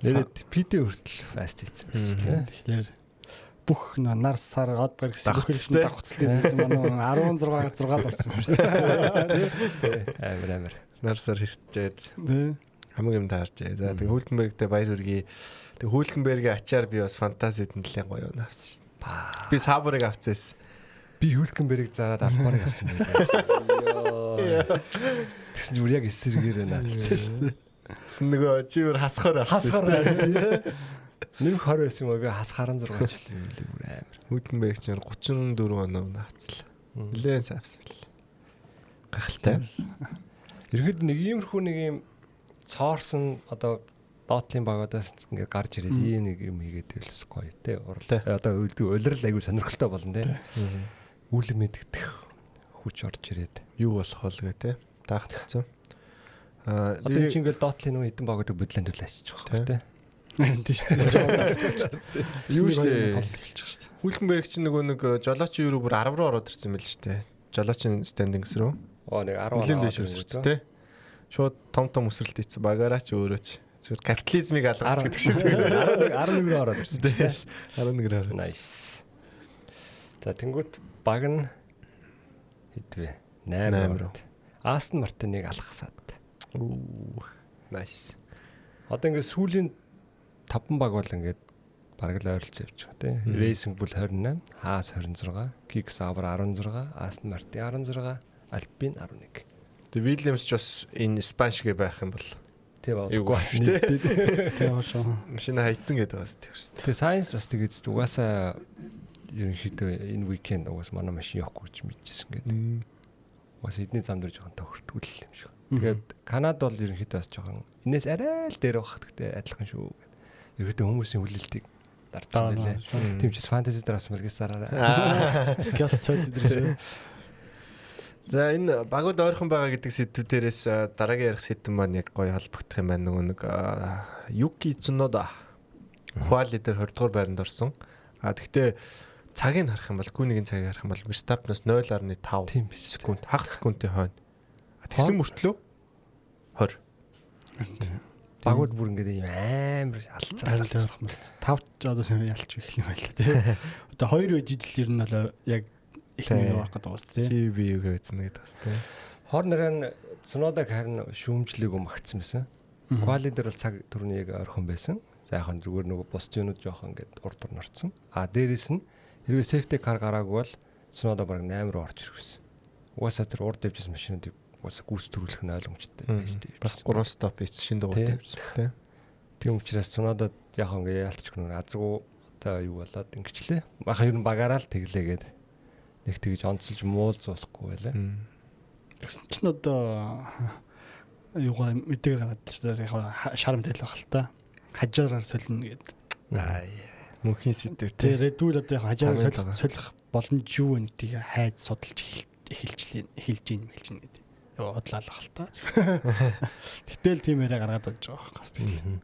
Нэрээ PT хүртэл fast хийсэн байсан тийм. Тэгэхээр бүх нар сар од гар гэсэн бүх хэрэгсэн давхцлын манай 16 6 л орсон юм шүү дээ. Амар. Нар сар хэрчээд. Тий. Хамаг юм таарчээ. За тэгээ Хөлкенбергтэй баяр хүргэе. Тэгээ Хөлкенбергийн ачаар би бас фэнтезид нэлээд гоё юм авсан шүү дээ. Би Сабурыг авсан байсан. Би Хөлкенбергийг зараад Албарыг авсан байлаа. Тэгсэн чинь бүр яг эсэргээр наалцсан шүү дээ. Тэгсэн нөгөө чи бүр хасхаар авсан шүү дээ. Нэмэх 20 байсан юм уу? Би хас 16 жил юм лээ бүр амар. Хөлкенберг чинь 34 оноо наацлаа. Нэлээд сайн авсан л. Гахалтай. Ерхэд нэг иймэрхүү нэг юм цоорсон одоо доотлын багуудаас ингээд гарч ирээд ийм нэг юм хийгээд байлс гоё те. Одоо улирал айгүй сонирхолтой болно те. Үл мэддэх хүч орж ирээд юу болох вэ гэ те. Таах хэцүү. Аа одоо чи ингээд доотлын нөө хэдэн багуудыг бодлон төлөө ачиж байгаа те. Харин тийм шүү дээ. Юу шүү. Толл эхэлж байгаа шүү дээ. Хүлкенберг чинь нөгөө нэг Жолочин юу бүр 10 руу ороод ирсэн байл шүү дээ. Жолочин стендингс рүү. Оо нэг 10 нэлээд дэш өсөрч те. Шууд том том өсрэлт хийсэн. Багаараа ч өөрөө ч. Зүгээр капитализмыг алгасч гэдэг шиг зүгээр 11 рүү ороод ирсэн шүү дээ. 11 рүү ороод. Nice. За тэнгуут баг нь хэд вэ? 8 рүү. Астон Мартиныг алгасаад. Nice. Одоо ингээд сүүлийн 5 баг бол ингээд бараг л ойролцоо явж байгаа тийм. Racing Bull 28, Haas 26, Kick Sauber 16, Aston Martin 16, Alpine 11. Тэгээ Williams ч бас энэ Испани шигэ байх юм бол тийм удахгүй бас нэгдээд тийм шүү. Машина хайцсан гэдэг бас тийм шүү. Тэгээ Science бас тэгээд угаасаа ерөнхийдөө энэ weekend угаас манай машин явахгүй гэж мэдчихсэн гэдэг. Угаасаа эдний зам дээр жоохон тохирдгүй л юм шиг. Тэгээд Канад бол ерөнхийдөө бас жоохон энэс арай л дээр байх гэхдээ адилхан шүү гэдэг. Ерөнхийдөө хүмүүсийн хүлээлтийг дарцсан байлээ. Тийм ч фэнтези дээр бас мэлгээс зараарай. Гялс сойд дээр. За энэ багууд ойрхон байгаа гэдэг сэдв дээрээс дараагийн ярих сэдв маань яг гоё холбогдох юм байна. Нөгөө нэг Юки Цунода квали дээр 20 дугаар байранд орсон. А тэгтээ цагийг харах юм бол Q1-ийн цагийг харах юм бол Verstappen-аас 0.5 секунд хагас секундын хойно. Тэгсэн мөртлөө 20. Багууд бүр ингээд юм амар алцаа ойрхон болцсон. 5 одоо ялч эхлэх юм байл тий. Одоо 2 үе жижил ер нь бол яг эхний нэг байх гэдэг бас тий. Би юу гэсэн гэдэг бас тий. Хорнер нь Цунодаг харин шүүмжлээг магтсан байсан. Квали дээр бол цаг түрүүний яг ойрхон байсан. За яг нь зүгээр нөгөө бус юунууд жоохон ингээд урд дур норцсон. А дээрэс нь хэрвээ safety car гараагүй бол Цунода бараг 8 руу орж ирэх байсан. Угаасаа тэр урд явжсэн машинуудыг угаасаа гүйцэтгүүлэх нь ойлгомжтой байсан. Бас 3 стоп хийсэн шин дугуйтай явжсан тий. Тийм учраас Цунода яг ингээд яалтчгүй нөгөө азгүй одоо юу болоод ингэчлээ. Баха ер нь багаараа л тэглээгээд нэг тэгж онцолж муулзуулахгүй байлаа. Тэгсэн чинь одоо юугаар мэдээгээр гараад яг шар мэдээл байх л та. Хажаараар солино гэдэг. Аа мөнхийн сэдв тий. Red Bull одоо яг хажаараар солих боломж юу вэ гэдгийг хайж судалж эхэлж эхэлж ийн гэдэг. Бодлоо л та. Гэтэл тийм яриа гаргаад болж байгаа байхгүй. Тэгэл.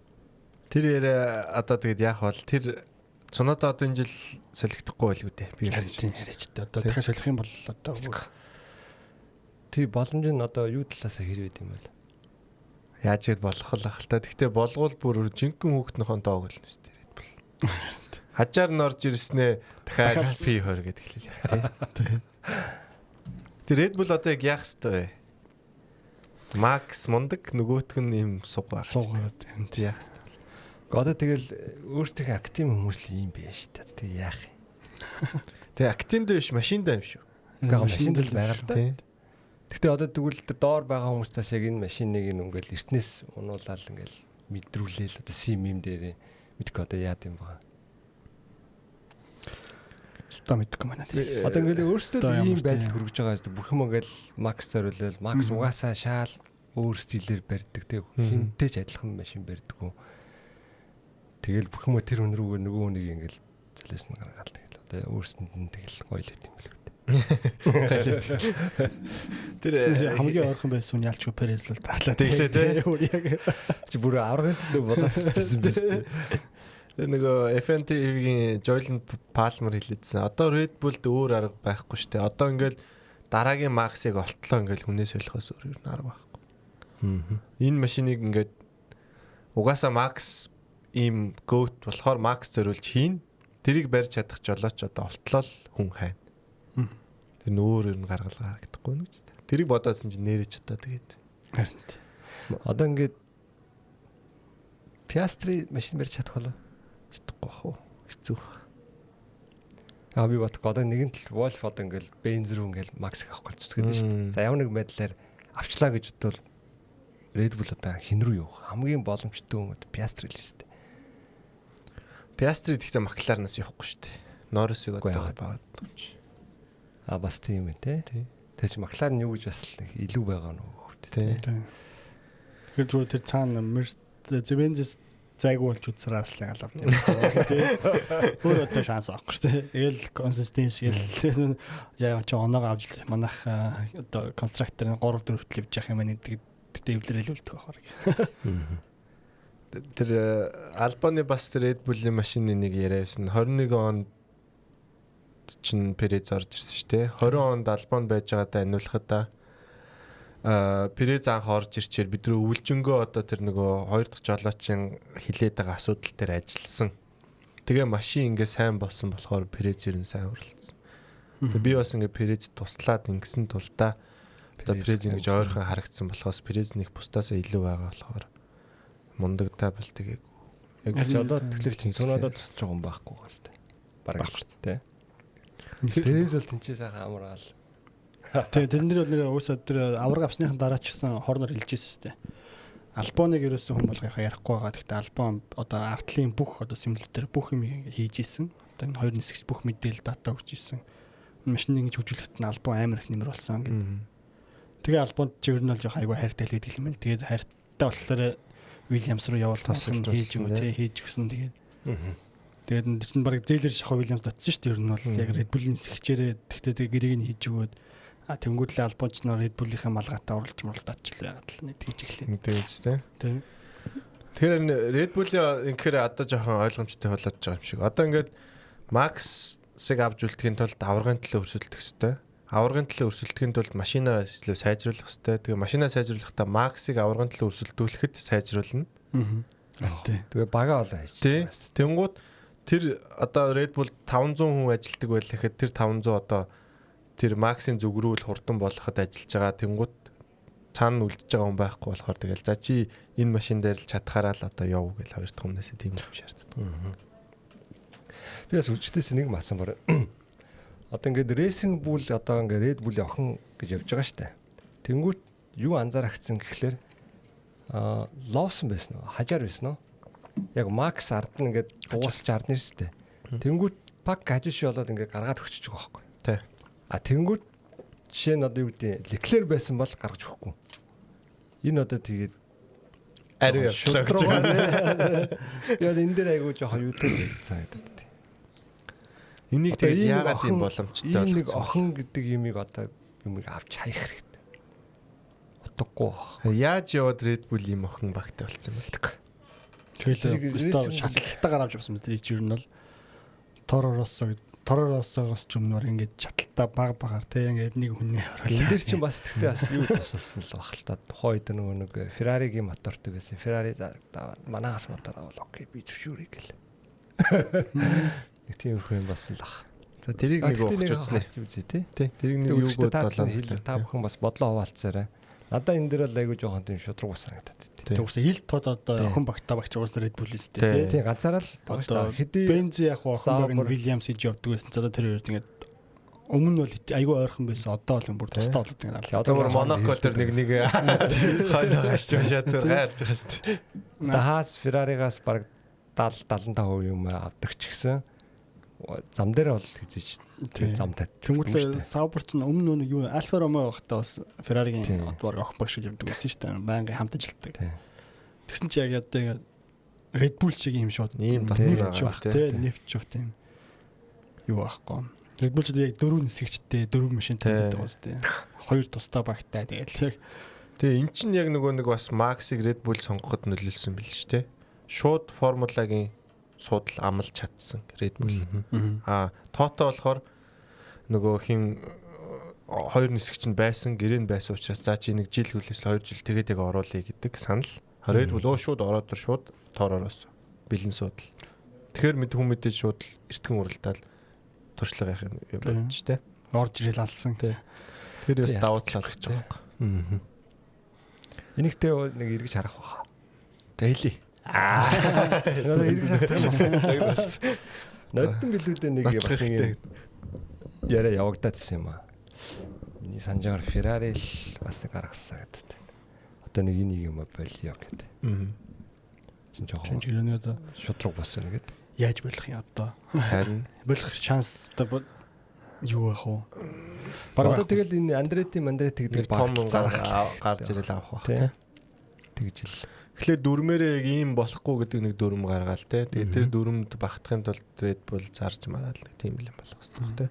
Тэр яриа одоо тэгээд яах бол тэр Цунода одоо энэ жил солигдохгүй байлгүй дээ. Би тийм яриач дээ. Одоо дахиад солих юм бол одоо тэр боломж нь одоо юу талаас хэр байд юм бэ? Яаж ихэд болох л ах л та. Гэхдээ болгоул бүр жинхэнэ хүүхднийхэн доог л нэс тэр бол. Хажаар нь орж ирснээ дахиад P20 гэдэг хэлээ тий. Тэр Red Bull одоо яг яах ёстой вэ? Макс мундаг, нөгөөх нь юм суг баг. Суг тийм яах ёстой. Одоо тэгэл өөртөө актив хүмүүс л юм биш үү? Тэг яах юм? Тэг активд биш, машинд юм шүү. Ингээ машинд л байгаа л да. Гэхдээ одоо тэгвэл доор байгаа хүмүүс тас яг энэ машиныг ингээл эртнээс унуулаад ингээл мэдрүүлээл одоо сим юм дээр мэдгүй одоо яад юм бэ? Ста мэдгүй манай. Одоо ингээл өөрсдөө л ийм байдал хүргэж байгаа юм. Бүх юм ингээл Макс зориулал, Макс угаасаа шаал өөр стилээр барьдаг тэг хинтэй ч адилхан машин барьдаггүй. Тэгэл бүх юм тэр хүн рүүгээ нөгөө хүнийг ингээл золиос нь гаргаал тэгэл одоо өөрсөнд нь тэгэл гоё л юм л үү. Тэр хамгийн ойрхон байсан нь ялчгүй Перез л тарлаа. Тэглээ тий. Яг чи бүр аврагын төлөө болоод ирсэн биз дээ. Тэр нөгөө FNTV-гийн Joylin Palmer хэлээдсэн. Одоо Red Bull-д өөр арга байхгүй шүү дээ. Одоо ингээл дараагийн Max-ыг олтлоо ингээл хүнээс солихоос өөр юу арга байхгүй. Энэ машиныг ингээд угаасаа Max ийм GOAT болохоор Max зориулж хийн. Тэрийг барьж чадах жолооч одоо олтлоо л хүн хайна. Тэр нөөр ер нь гаргалгаа харагдахгүй нэг ч. Тэрийг бодоодсэн чинь нэрэж одоо тэгээд. Харин. Одоо ингээд Piastri машин барьж чадах болов? Чадахгүй хөө. Хэцүү. Аа би бодохгүй. Одоо нэгэн тал Wolf одоо ингээл бенз рүү ингээл Max-ыг авах гэж зүтгэдэг шүү дээ. За ямар нэг байдлаар авчлаа гэж бодвол Red Bull одоо хэн рүү явах? Хамгийн боломжтой хүн одоо Piastri л шүү дээ. Piastri гэхдээ McLaren-аас явахгүй шүү дээ. Norris-ыг одоо баад юм чи. Аа бас тийм ээ тий. Тэр чи McLaren юу гэж бас л нэг илүү байгаа нөгөө хөвт тий. Тэгэхээр зүгээр тэр цаана Mercedes зайгүй болж үзсээр аслын галав тийм тий. Өөр одоо шанс байхгүй шүү дээ. Тэгэл консистенс гэл яа чи оноогоо авч манайх одоо констракторын 3 4 хүртэл явж явах юм байна гэдэг дэвлэрэл үлдэх байхаар. Тэр Альбоны бас тэр Red Bull-ийн машины нэг яриа байсан. 21 онд чинь Перез орж ирсэн шүү дээ. 20 онд Альбон байж байгаадаа аниулахад Перез анх орж ирчээр бид нэр өвлжөнгөө одоо тэр нөгөө хоёр дахь жолоочийн хилээд байгаа асуудал дээр ажилласан. Тэгээ машин ингээ сайн болсон болохоор Перез ер нь сайн уралдсан. Тэгээ би бас ингээ Перез туслаад ингэсэн тулдаа одоо Перез ингэж ойрхон харагдсан болохоос Перез нэг бусдаасаа илүү байгаа болохоор мундагтай бол тэгээгүй. Яг ч одоо тэгэхээр чинь Цунода тусч байгаа юм байхгүй гол тээ. Бараг л тээ. Перез бол тэнцээ сайхан амаргаал. Тэгээ тэрэн дээр бол нэр уусаа тэр авраг авсныхан дараа ч гэсэн хорнор хэлж ирсэн шүү дээ. Альбоныг ерөөсөн хүн болгохоо ярихгүй байгаа. Гэхдээ Альбон одоо артлын бүх одоо симулятор дээр бүх юм хийж исэн. Одоо энэ хоёр нисгч бүх мэдээлэл дата өгч исэн. Машиныг ингэж хөгжүүлэхэд нь Альбон амар их нэмэр болсон гэдэг. Тэгээ Альбонд чи ер нь бол жоох айгүй хайртай л гэдэг юм л. Тэгээд хайртай болохоор Уильямс руу явуул тусалж хийж өгөө тий хийж өгсөн. Тэгээд тэгээд энэ чинь баг зээлэр шахав Уильямс очсон шүү дээ. Ер нь бол яг Red Bull-ийн нисгчээрээ тэгтээ тэг гэрээг нь хийж өгөөд тэнгүүтлээ Альбон ч нөр Red Bull-ийн малгайтай уралж муралдаад ч л яагаад л нэг тэгж эхлэв. Мэдээж тий. Тий. Тэгэхээр Red Bull-ийн инхээр одоо жоохон ойлгомжтой болоод байгаа юм шиг. Одоо ингээд Max-ыг авч үлдэхин тулд аваргын төлөө өрсөлдөх ёстой. Аваргын төлөө өрсөлдөхийн тулд машинаа илүү сайжруулах ёстой. Тэгээ машинаа сайжруулахдаа Max-ыг аваргын төлөө өрсөлдүүлэхэд сайжруулна. Аа. Тий. Тэгээ бага олон хийж. Тий. Тэнгууд тэр одоо Red Bull 500 хүн ажилладаг байлаа гэхэд тэр 500 одоо тэр Max-ын зүг рүү л хурдан болоход ажиллаж байгаа. Тэнгууд цаана үлдэж байгаа хүн байхгүй болохоор тэгэл за чи энэ машин дээр л чадхаараа л одоо яв гэл хоёр дахь өмнөөсөө тийм юм шаарддаг. Би бас үжигтэйс нэг масан бар. Одоо ингээд Racing Bull одоо ингээд Red Bull-ийн охин гэж явж байгаа штэ. Тэнгүүт юу анзаарахцсан гэхлээр Ловсон байсан уу? Хажаар байсан уу? Яг Max ард нь ингээд дуусч ард нь штэ. Тэнгүүт пак хажууш болоод ингээд гаргаад өгчөж байгаа байхгүй. Тий. А тэнгүүт жишээ нь одоо юу гэдэг Леклер байсан бол гаргаж өгөхгүй. Энэ одоо тэгээд ариу явчлаа гэж байна. Яг энэ дээр айгүй жоохон юутай байсан гэдэг. Энийг тэгээд яагаад юм боломжтой болгосон? Нэг охин гэдэг юмыг одоо юмыг авч хаях хэрэгтэй. Утгагүй. Яаж яваад Red Bull ийм охин багтай болсон юм бэ? Тэгэл өстой шатлалтаагаар авч явсан мэт тэр ер нь бол Торо Россогоос ч өмнө ингээд шатлалтаа баг багаар те ингээд нэг хүний оруулаа. Энэ дээр чинь бас тэгтээ бас юу тусалсан л баг л та. Тухайн үед нөгөө нэг Ferrari-гийн мотортой байсан. Ferrari манаагаас мотор авал окей би зөвшөөрье гэл. Нэг тийм юм болсон л ах. За тэрийг нэг ухаж үзнэ. Тий. Тий. Тэрийг нэг юуг бодлоо та бүхэн бас бодлоо хуваалцаарай. Надаа энэ дээр бол айгүй жоохон тийм шудраг бас санагдаад тий. Тэгвээс ил тод одоо охин багтаа багч уусаа Red Bull өстэй тий. Тий ганцаараа л одоо хэдий Бензи яг охин баг нь Williams гэж явдаг байсан. Одоо тэр хоёр ингээд өмнө нь бол айгүй ойрхон байсан. Одоо л бүр тусдаа болоод ингээд алаа. Одоо бүр Монако дээр нэг нэг хойно гашч уншаад тэр гайрж байгаа шүү дээ. Одоо Haas Ferrari-гаас бараг 70 75% юм авдаг ч гэсэн зам дээр бол хэзээ зам тавь. Тэнгүүтлээ Sauber ч өмнө нэг юу Alfa Romeo байхдаа бас Ferrari-гийн одвор охин баг шиг явдаг байсан шүү дээ. Байнгын хамт ажилладаг. Тэгсэн чи яг одоо ингээд Red Bull шиг юм шууд ийм нефч байх тий, нефч байх тийм юу байхгүй. Red Bull ч яг дөрөв нисгэгчтэй, дөрөв машинтай байдаг бас тий. Хоёр тусдаа багтай тэгэл яг. Тэгээ эн чинь яг нөгөө нэг бас Max-ыг Red Bull сонгоход нөлөөлсөн бил шүү дээ. Шууд формулагийн суудал амлж чадсан Red Bull. Аа Toto болохоор нөгөө хин хоёр нисгч нь байсан, гэрээнд байсан учраас за чи нэг жил хүлээс 2 жил тэгээд яг оруулъя гэдэг санал. Red Bull өө шууд ороод ир шууд Toro-роос бэлэн суудал. Тэгэхээр мэд хүн мэдээж шууд эртгэн уралдаал туршлага яах юм болж тээ. Орж ирэл алсан. Тэр бас давуу тал олгож байгаа байхгүй. Энийхтэй нэг эргэж харах баха. Дэлий. Эргэж харах цаг болсон. Нодон билүүдээ нэг бас юм яриа явагдаад исэн юм аа. Миний санджаар Ferrari л бас нэг гаргасан гэдэг. Одоо нэг энийг юм болио гэдэг. Чин жоохон одоо шудраг болсон гэдэг. Яаж болох юм одоо? Харин болох шанс одоо юу байх вэ? Одоо тэгэл энэ Андрети Мандрети гэдэг баг гарч ирэл авах бах тий. Тэгж л Эхлээд дүрмээрээ яг ийм болохгүй гэдэг нэг дүрм гаргаал те. Тэгээд тэр дүрмд багтахын тулд Red Bull зарж мараал нэг тийм юм болох хэрэгтэй те.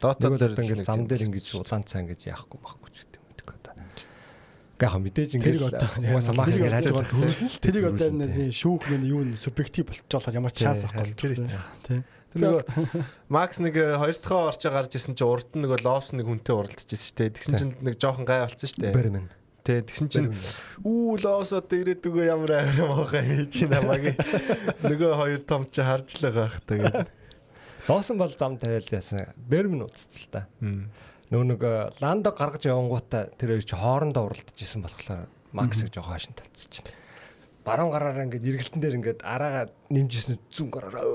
Dota дээр ингээл зам дээр ингэж улаан цаа ингэж яахгүй байхгүй ч гэдэг юм мэдгүй одоо. Ингээ яг мэдээж ингээл угаасаа Макс ингээл хажуугаар төрүүлнэ л тэрийг одоо нэг шүүх мэн юу н субъектив болчихлоо ямар ч шанс байхгүй тэр хэцүү. Тий. Тэр нөгөө Макс нэг хоёр дахь орчоо гарч ирсэн чинь урд нь нөгөө Ловс нэг хүнтэй уралдчихсэн шүү дээ. Тэгсэн чинь нэг жоохон гай болцсон шүү дээ. Бермен. Тэ тэгсэн чинь үү Ловс одоо ирээд өгөө ямар амар моохай хийж намайг нөгөө хоёр том чи харж л байгаа бах та гэдэг. Лоусон бол зам тавиал яасан. Бермен удацсан л та. Нөгөө нэг Ландо гаргаж явангуудаа тэр хоёр чи хоорондоо уралдаж исэн болохоор Максыг жоохон хашин татсан чинь. Баруун гараараа ингээд эргэлтэн дээр ингээд араагаа нэмжсэн зүүн гараараа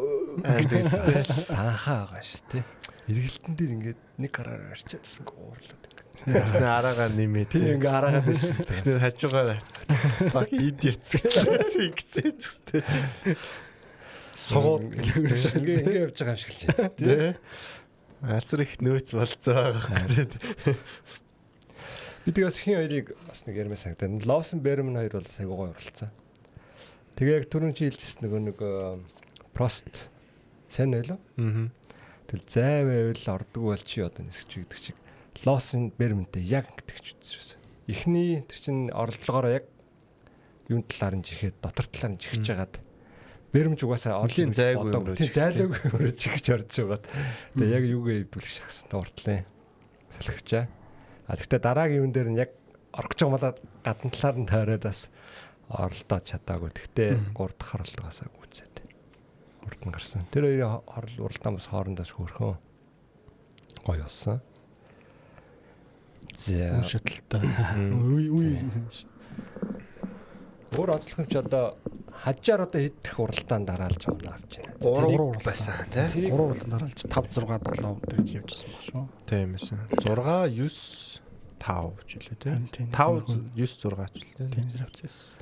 танхаа байгаа ш тэ. Эргэлтэн дээр ингээд нэг гараараа арчаад ингээд уурлаад ингээд. Тэснэ араагаа нэмээ тий ингээ араагаа дэш. Тэснэ хажуугаар fuck idiots гэсэн ингэсэн ч гэсэн. Сугууд ингээ ингээ явж байгаа юм шиг л чинь тий. Алсар их нөөц болцоо байгаа хэрэг тий. Би тэгээс хин хоёрыг бас нэг ярмаа санагдаад. Лоусон Бермен хоёр бол айгуу гоё уралцсан. Тэгээ яг түрүүн чи хэлжсэн нөгөө нэг Прост сайн байлоо. Аа. Тэгэл зай байвал ордог бол чи одоо нисгч гэдэг чиг. Лоусон Берментэй яг ингэдэг ч үзсэн. Эхний тэр чин оролдлогоороо яг юун талаар нь жихэд дотор талаар нь жихэж хагаад Бермж угаасаа орлийн зайгүй юм руу. Тийм зайлаагүй юм руу жихэж орж байгаад. Тэгээ яг юугээ эвдүүлэх шахсан. Уртлын салхивчаа. А тэгтээ дараагийн юун дээр нь яг орох гэж байгаа гадна талаар нь тойроод бас оролдоод чадаагүй. Тэгтээ 3 дахь оролдогоос гүйцээд урд нь гарсан. Тэр хоёрын хорл уралдаан бас хоорондоос хөөрхөн гоё болсон. За шаталтай. Үе үе. Өөр онцлог юм чи одоо хажаар одоо хэд дэх уралдаан дараалж авна авч байна. 3 байсан тий. 3 уралдаан дараалж 5 6 7 гэж явж ирсэн баг шүү. Тийм байсан. 6 9 5 ч үлээ тий. 5 9 6 ч үлээ. Тийм зэрэг авчихсан.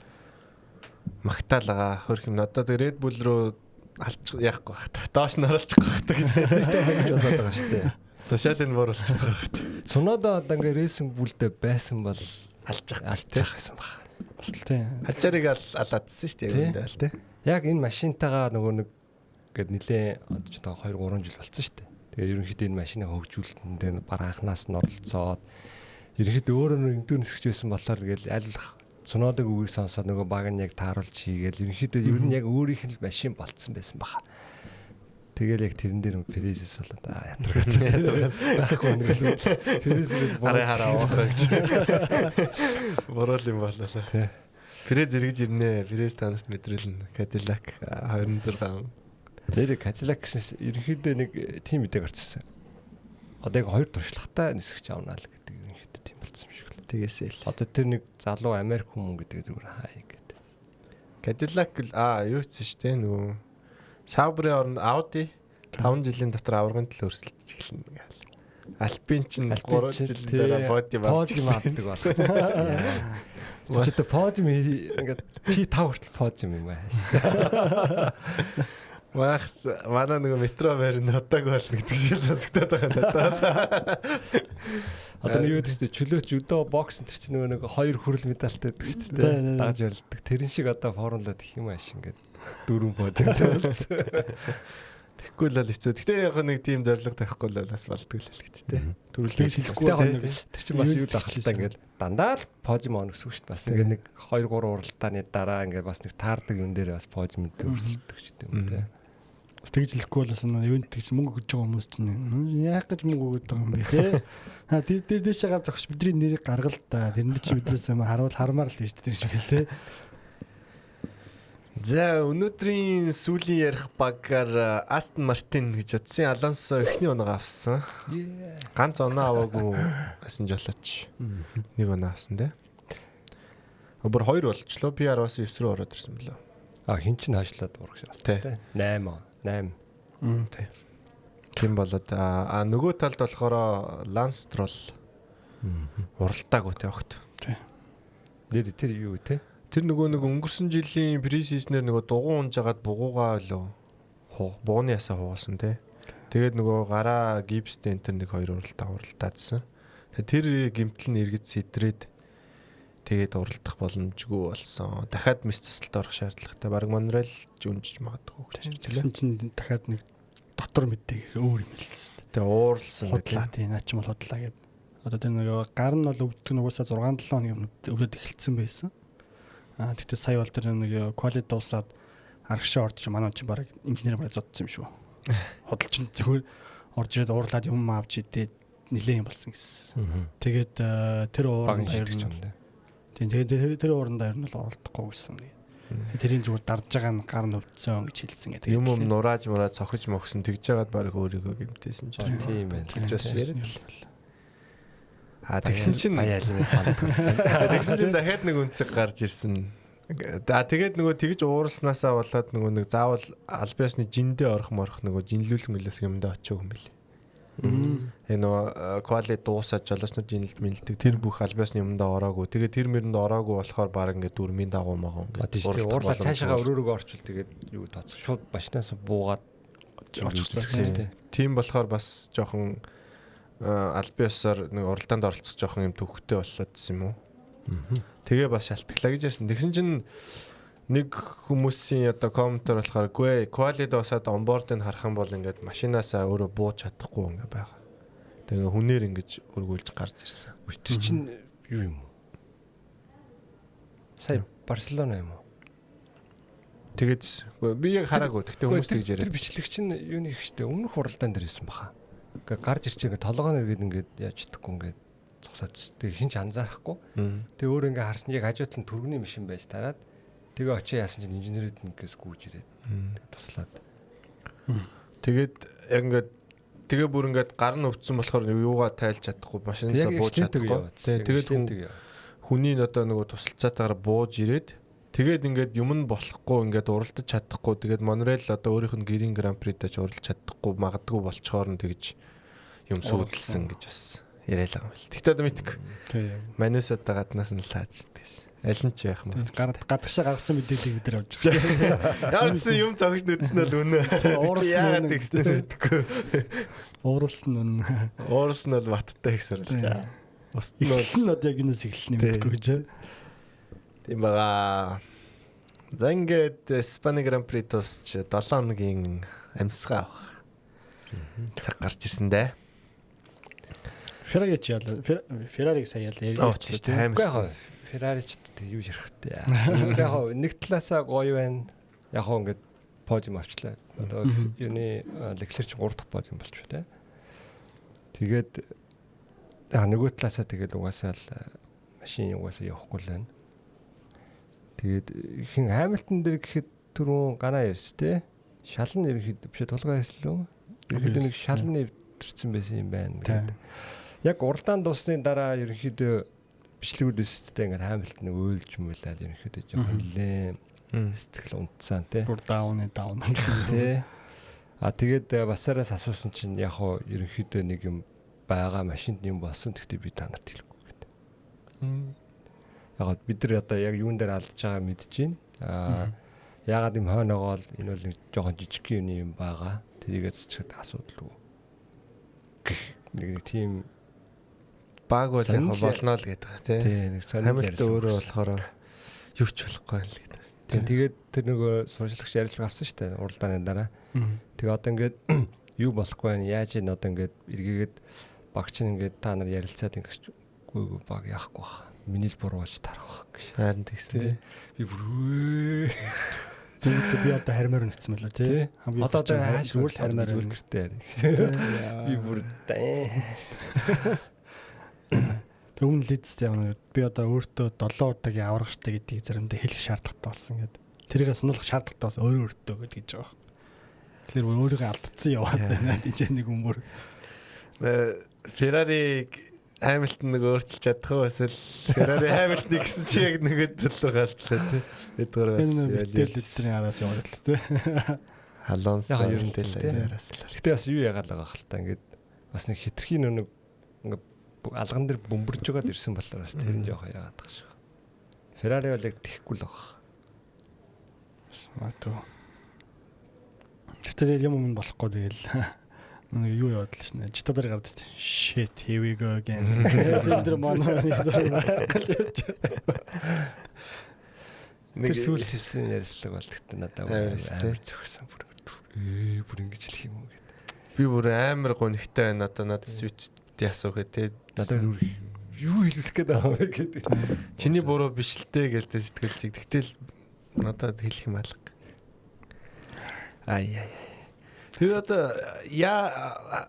Магтаалгаа хөрх юм. Одоо тэг Red Bull руу алчих яахгүй бах та. Доош нь оруулчих байх та гэдэг. Тэгэж бодоод байгаа шүү дээ. Тушаал энэ бууруулчих байх та. Цунода одоо ингээ рейсинг бүлдээ байсан бол алчих байсан баг. Бас л тийм. Хажаарыг алаадсан шүү дээ яг үндэ ал тий. Яг энэ машинтайгаа нөгөө нэг гээд нилээн одоо ч 2 3 жил болцсон шүү дээ. Тэгээ ерөнхийдөө энэ машины хөгжүүлэлтэнд баг анханаас нь оролцоод ерөнхийдөө өөрөө нэгдүгээр нисгэж байсан болохоор ингээл аль Цунодаг үгийг сонсоод нөгөө баг нь яг тааруулж хийгээл ерөнхийдөө ер нь яг өөрийнх нь машин болцсон байсан баха. Тэгэл яг тэрэн дээр Перезээс болоод ятраад байхгүй нэг л Перез л хараа хараа уухаа гэж. Борол юм боллоо. Перез эргэж ирнэ. Перез танаас мэдрэлнэ. Cadillac 26. Нэр Cadillac гэснээс ерөнхийдөө нэг тим мэдээг гарцсан. Одоо яг хоёр туршлагатай нисгэж авнаа л гэдэг ерөнхийдөө тийм болсон юм шиг л. Тэгээсээ л. Одоо тэр нэг залуу Америк хүмүүн гэдэг зүгээр хаа гэдэг. Cadillac л юу ч шүү дээ нөгөө Sauber-ийн оронд Audi 5 жилийн дотор аваргын төлөө өрсөлдөж эхэлнэ гэл. Alpine чинь 3 жилийн дараа подиум авдаг болох. Тэр чи одоо подиум ингээд P5 хүртэл подиум юм аа. Маах манай нөгөө метро байр нь удааг болно гэдэг шиг сонсогдоод байгаа надад. Одоо нэг юу гэдэг чинь чөлөөч өдөө бокс энэ чинь нөгөө нэг хоёр хүрэл медальтай байдаг шүү дээ. Дагаж барилдаг. Тэрэн шиг одоо формула гэх юм ааш ингээд дөрвөн подиумтай болсон. Тэгэхгүй л хэцүү. Гэтэ яг нэг тийм зорилго тавихгүй л бас болдгоо л гэдэг те. Төрөлийг шилэхгүй те. Тэр чинь бас юу дахалтай ингээд дандаа л подиум он гэсэн үг шүү дээ. Бас ингээд нэг 2 3 уралдааны дараа ингээд бас нэг таардаг юм дээр бас подиум дээр өрсөлдөг ч гэдэг юм те. Бас тэгж хэлэхгүй бол бас ивент тэгж мөнгө өгж байгаа хүмүүс чинь яах гэж мөнгө өгöd байгаа юм бэ те. Ha тэр тэр дэшээ гар зогсож бидний нэрийг гаргал та. Тэрэн чи бидрээс юм харуул хармаар л шүү дээ тэр шиг л те. За өнөөдрийн сүүлийн ярих багаар Aston Martin гэж утсан. Алонсо эхний оноогоо авсан. Ганц оноо аваагүй байсан жолооч. Нэг оноо авсан те. Бүр хоёр болчлоо. PR-аас 9 рүү ороод ирсэн бэлээ. А хин ч хойшлоод урагш болчихсон те. 8 8. Тий. Тийм болоод а нөгөө талд болохоор Lance Stroll уралдаагүй те огт. Тий. Нэр тэр юу те? Тэр нөгөө нэг өнгөрсөн жилийн pre-season-ээр нөгөө дугуй унж агаад бугуугаа лөө бууны ясаа хугалсан те. Тэгээд нөгөө гараа гипстэй энэ төр нэг хоёр уралдаа уралдаадсан. Тэгээд тэр гимтэл нь эргэж сэтрээд тэгээд уралдах боломжгүй болсон. Дахиад мэс засалд орох шаардлагатай. Бараг Монреал үнжиж магадгүй гэж. Тэгсэн чинь дахиад нэг дотор мэдээ өөр юм хэлсэн шүү дээ. Тэгээ уурлсан гэдэг. Тийм наа чи бол худлаа гэд. Одоо тэр нөгөө гар нь бол өвддөг нь угаасаа 6 7 хоног юм өвдөд эхэлсэн байсан. Аа тэгтээ сая бол тэр нэг квали дуусаад арагшаа орж манай чинь бараг инженер бараг зодсон юм шүү. Худалч нь зөвхөн орж ирээд уурлаад юм авч идээд нилээн юм болсон гэсэн. Тэгээд тэр ууранд ер нь тийм тэгээд тэр ууранд ер нь л оролдохгүй гэсэн. Тэрийн зүгээр дарж байгаа нь гар нь өвдсөн гэж хэлсэн гэдэг. Юм юм нурааж мураа цохиж мохсон тэгж жагаад бараг өөрийгөө гэмтээсэн чинь. Тийм байна. Тэгж бас яриад л. А тэгсэн чинь тэгсэн чинь дахиад нэг үнцэг гарч ирсэн. А тэгээд нөгөө тэгж ууралснаасаа болоод нөгөө нэг заавал аль биесны жиндээ орох морох нөгөө жинлүүлэх мэлүүлэх юмдаа очиог юм бэл. Тэгээ нөгөө квали дуусаад жолоочнууд жинэлд мэлдэг тэр бүх аль биесны юмдаа ороогүй. Тэгээд тэр мэрэнд ороогүй болохоор баг ингээд дүрмийн дагуу магуу ингээд уурлаа цаашаа өрөөрөөгөө орчвол тэгээд юу тооцох шууд машинаас буугаад очихсон. Тийм болохоор бас жоохон аль биесээр нэг уралдаанд оролцох жоохон юм төвхтэй боллоодсэн юм уу? Тэгээ бас шалтгаглаа гэж ярьсан. Тэгсэн чинь нэг хүмүүсийн одоо комментэр болохоор гүй квали дуусаад онбордыг харах юм бол ингээд машинаасаа өөрөө бууж чадахгүй ингээд байгаа. Тэгээ хүнээр ингэж өргүүлж гарч ирсэн. Тэр чинь юу юм уу? Сая Барселона юм уу? Тэгээд би яг хараагүй. Тэгтээ хүмүүс тэгж яриад. Тэр бичлэг чинь юуны их штэ өмнөх уралдаан дээр байсан баха. Ингээ гарч ирч ингээ толгойн эргээд ингээд яаж чадахгүй ингээд зогсоод тэгээ хин ч анзаарахгүй. Тэгээ өөр ингээ харсан яг хажуу талын түргний машин байж тараад тэгээ очиж яасан чинь инженерүүд ингээс гүйж ирээд туслаад. Тэгээд яг ингээд тэгээ бүр ингээд гар нь өвдсөн болохоор юугаа тайлж чадахгүй машинаасаа бууж чадахгүй. Тэгээд хүний одоо нөгөө тусалцаатайгаар бууж ирээд тэгээд ингээд юм нь болохгүй ингээд уралдаж чадахгүй тэгээд Монреал одоо өөрийнх нь гэрийн гран придаж уралдаж чадахгүй магадгүй болчоор нь тэгж юм сүйдэлсэн гэж бас яриад байгаа юм л. Тэгтээ одоо мэдгүй. Манайс одоо гаднаас нь лааж гэсэн. Аль нь ч яах юм. Гадагшаа гаргасан мэдээллийг бид нар авч байгаа шүү дээ. Ямар ч юм зогж нүдсэн бол үнэ. Ууралсан үнэ гэсэн мэдгүй. Ууралсан үнэ. Ууралсан бол баттай их сорилж байгаа. Бусд нь бол одоо яг юунаас эхэлнэ мэдгүй гэж. Тийм байгаа. За ингээд Испани Гран При тусч 7 хоногийн амьсгаа авах. Цаг гарч ирсэн дээ. Феррари ч яалаа. Феррариг сая ялаа. Ярьж тийм. Үгүй яг Феррари ч тэг юу ярих вэ? Яг нэг талаасаа гоё байна. Яг ингээд подиум авчлаа. Одоо юуны Леклер чинь 3 дахь подиум болчих тий. Тэгээд яг нөгөө талаасаа тэгээд угаасаа л машин угаасаа явахгүй л байна. Тэгээд хин Хамилтон дээр гэхэд түрүүн ганаа ярьс тий. Шалан ерөнхийдөө биш тулгаа ярьслаа. Ерөнхийдөө нэг шалан нэвтэрсэн байсан юм байна гэдэг. Яг уралдаан дуусны дараа ерөнхийдөө бичлэгүүд өсөлттэй ингээд Хамилтон нэг уйлж муулаад ерөнхийдөө жоохон нэлээ сэтгэл унтсан тий. Бүр даун тий. А тэгээд басаараас асуусан чинь яг хоо ерөнхийдөө нэг юм байгаа машинд юм болсон гэхдээ би та нарт хэлэхгүй гэдэг. Яг бид нар одоо яг юун дээр алдаж байгаа мэдэж байна. Аа яагаад юм хойноогоол энэ бол нэг жоохон жижиг юм байгаа. Тэрийгээ цэцгэд асуудалгүй. Гэх нэг тийм баг бол яг болно л гэдэг тий. Тий нэг сонирхолтой өөрөө болохоор юу ч болохгүй л гэдэг. Тий тэгээд тэр нөгөө сурчлагч ярилцлага авсан шүү дээ уралдааны дараа. Тэгээ одоо ингээд юу болохгүй байна яаж энэ одоо ингээд эргээгээд багч нь ингээд та нар ярилцаад ингэж гүйгүй баг яахгүй бах. Миний л буруу болж тарах байх гэж. Харин тэгсэн тий. Би бүр Тэгвэл би одоо хармаар нэгцсэн байлаа тий. Хамгийн одоо зүгээр л хармаар гэртээ. Би бүр Тэг өмнө лидстэй явна. Би одоо өөртөө 7 удаагийн аврагчтай гэдгийг заримдаа хэлэх шаардлагатай болсон гэдэг. Тэрийг сануулах шаардлагатай болсон өөрөө өөртөө гэдэг гэж байгаа. Тэгэхээр өөрийгөө алдсан яваад байна. Тийч нэг өмөр. Феррари Хамилтон нэг өөрчилж чадах уу эсвэл Феррари Хамилтон гэсэн чи яг нөгөө тал руу галчлаа тий. Эдгээр бас Ветtel эдний араас яваад л тий. Алонсо ер нь араас л. Гэтэ бас юу яагаад байгаа хэл та ингээд бас нэг хитрхийн нэг ингээд алган дээр бөмбөрж байгаад ирсэн болохоор бас тэр нь жоох яагаад байгаа шиг. Феррари бол яг тэхгүй л байгаа. Бас магадгүй. Гэтэ юм юм болохгүй тэгэл нэг юу яваад л шнэ. Жита дээр гардаг. Shit, here we go again. Тэр тэр манай нэг сүүлд хэлсэн ярьслаг бол тэгтээ надад амар зөгсөн бүр. Бүр ингэж хэлэх юм уу гэдэг. Би бүр амар гонхтой байна одоо надад switch яасуу гэ тэ. Надад бүр юу хэлэх гээд байгаа юм бэ гэдэг. Чиний буруу биш л дээ гээл тэ сэтгэлжиг. Тэгтэл надад хэлэх юм алга. Ай ай. Тэр одоо яа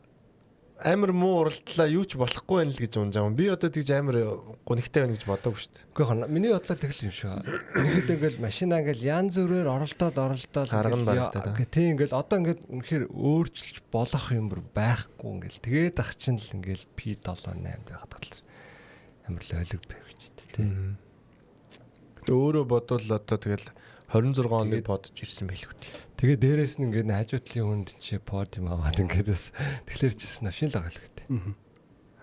амар муу уралдлаа юу ч болохгүй байх л гэж унж байгаа юм. Би одоо тэгж амар гонхтой байна гэж бодоогүй шүү дээ. Үгүй хаа миний бодлоор тэгэл юм шиг. Ерөнхийдөө ингээл машина ингээл янз бүрээр оролдоод тийм ингээл одоо ингээд үнэхээр өөрчилж болох юм бүр байхгүй ингээл тэгээд ах чинь л ингээл P7 8 байгаад гал амар л ойлог байв гэж тий. Тэгээ өөрөө бодвол одоо тэгэл 26 оны бодож ирсэн байлгүй. Тэгээ дээрээс нь ингээд хажуу талын хүнд чи подиум аваад ингээд бас тэгэхээр ч гэсэн машин л байгаа л гэдэг.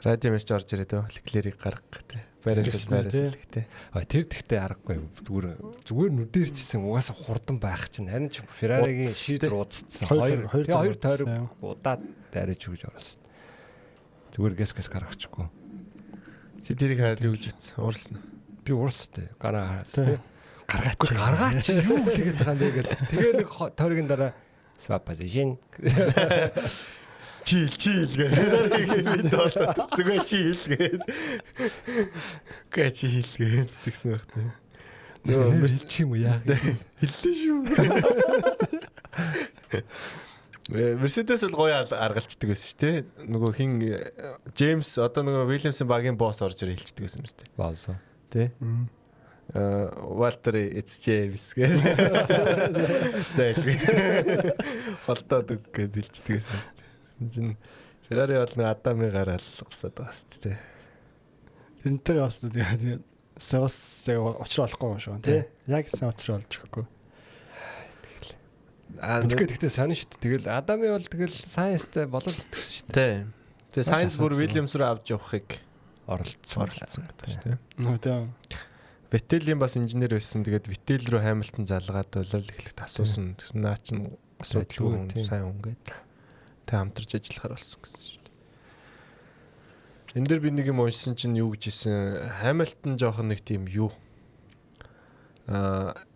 Радио мессеж орж ирээд өө Леклерийг гаргах гэдэг. Байраас л гэдэг. А тэр тэгтээ аргагүй зүгээр нүдээр чсэн угаасаа хурдан байх чинь харин ч Ферраригийн шийдвэр удацсан. Хоёр тойрог удаад дайраж өгж оруулсан. Зүгээр гэс гаргачихгүй. Чи тэрийг хараад юу гэж утсан? Уурлсан уу? Би уурстай. Гараа тий. Гаргаач юу хэлгээд байгаа юм бэ гэл. Тэгээ нэг тойргийн дараа swap position. Чийл гээл. Ферраригийн бид болоод зүгээр чийл гээл. Гэ чийл гээл тэгсэн байх тий. Нөгөө мэрч юм уу яа. Хэллээ шүү. Мерседес бол гоё аргалцдаг байсан шүү дээ. Нөгөө хин Джеймс одоо нөгөө Уильямсын багийн босс орж ирээ хэлчихдэг байсан юм шүү дээ. Болсон. Тий. Walter it's James гэх. Зайлгүй. Холдоод үг гэд хэлчихдэг байсан шүү дээ. Тэгсэн чинь Феррари бол нэг Адами гараал гусаад байгаа шүү дээ. Тэрнтэйгээ бас тэгээд бас яг учраа олохгүй юм шиг тий. Яг сайн учраа олж өгөхгүй. Тэгэхдээ сонин шүү дээ. Тэгэл Адами бол тэгэл Сайнстай болол төгсөн шүү дээ. Тэгээ Сайнс бүр Уильямс руу авч явахыг оролцсон гэдэг шүү дээ. Нөө тий. Ветелийн бас инженер байсан. Тэгээд Ветел рүү Хамилтон залгаад улирал эхлэхэд асуусан. Тэгсэн наа чин асуудалгүй хүн сайн хүн гээд тэг хамтарч ажиллахаар болсон гэсэн шүү дээ. Энд дээр би нэг юм уншсан чинь юу гэж хэлсэн. Хамилтон жоохон нэг тийм юу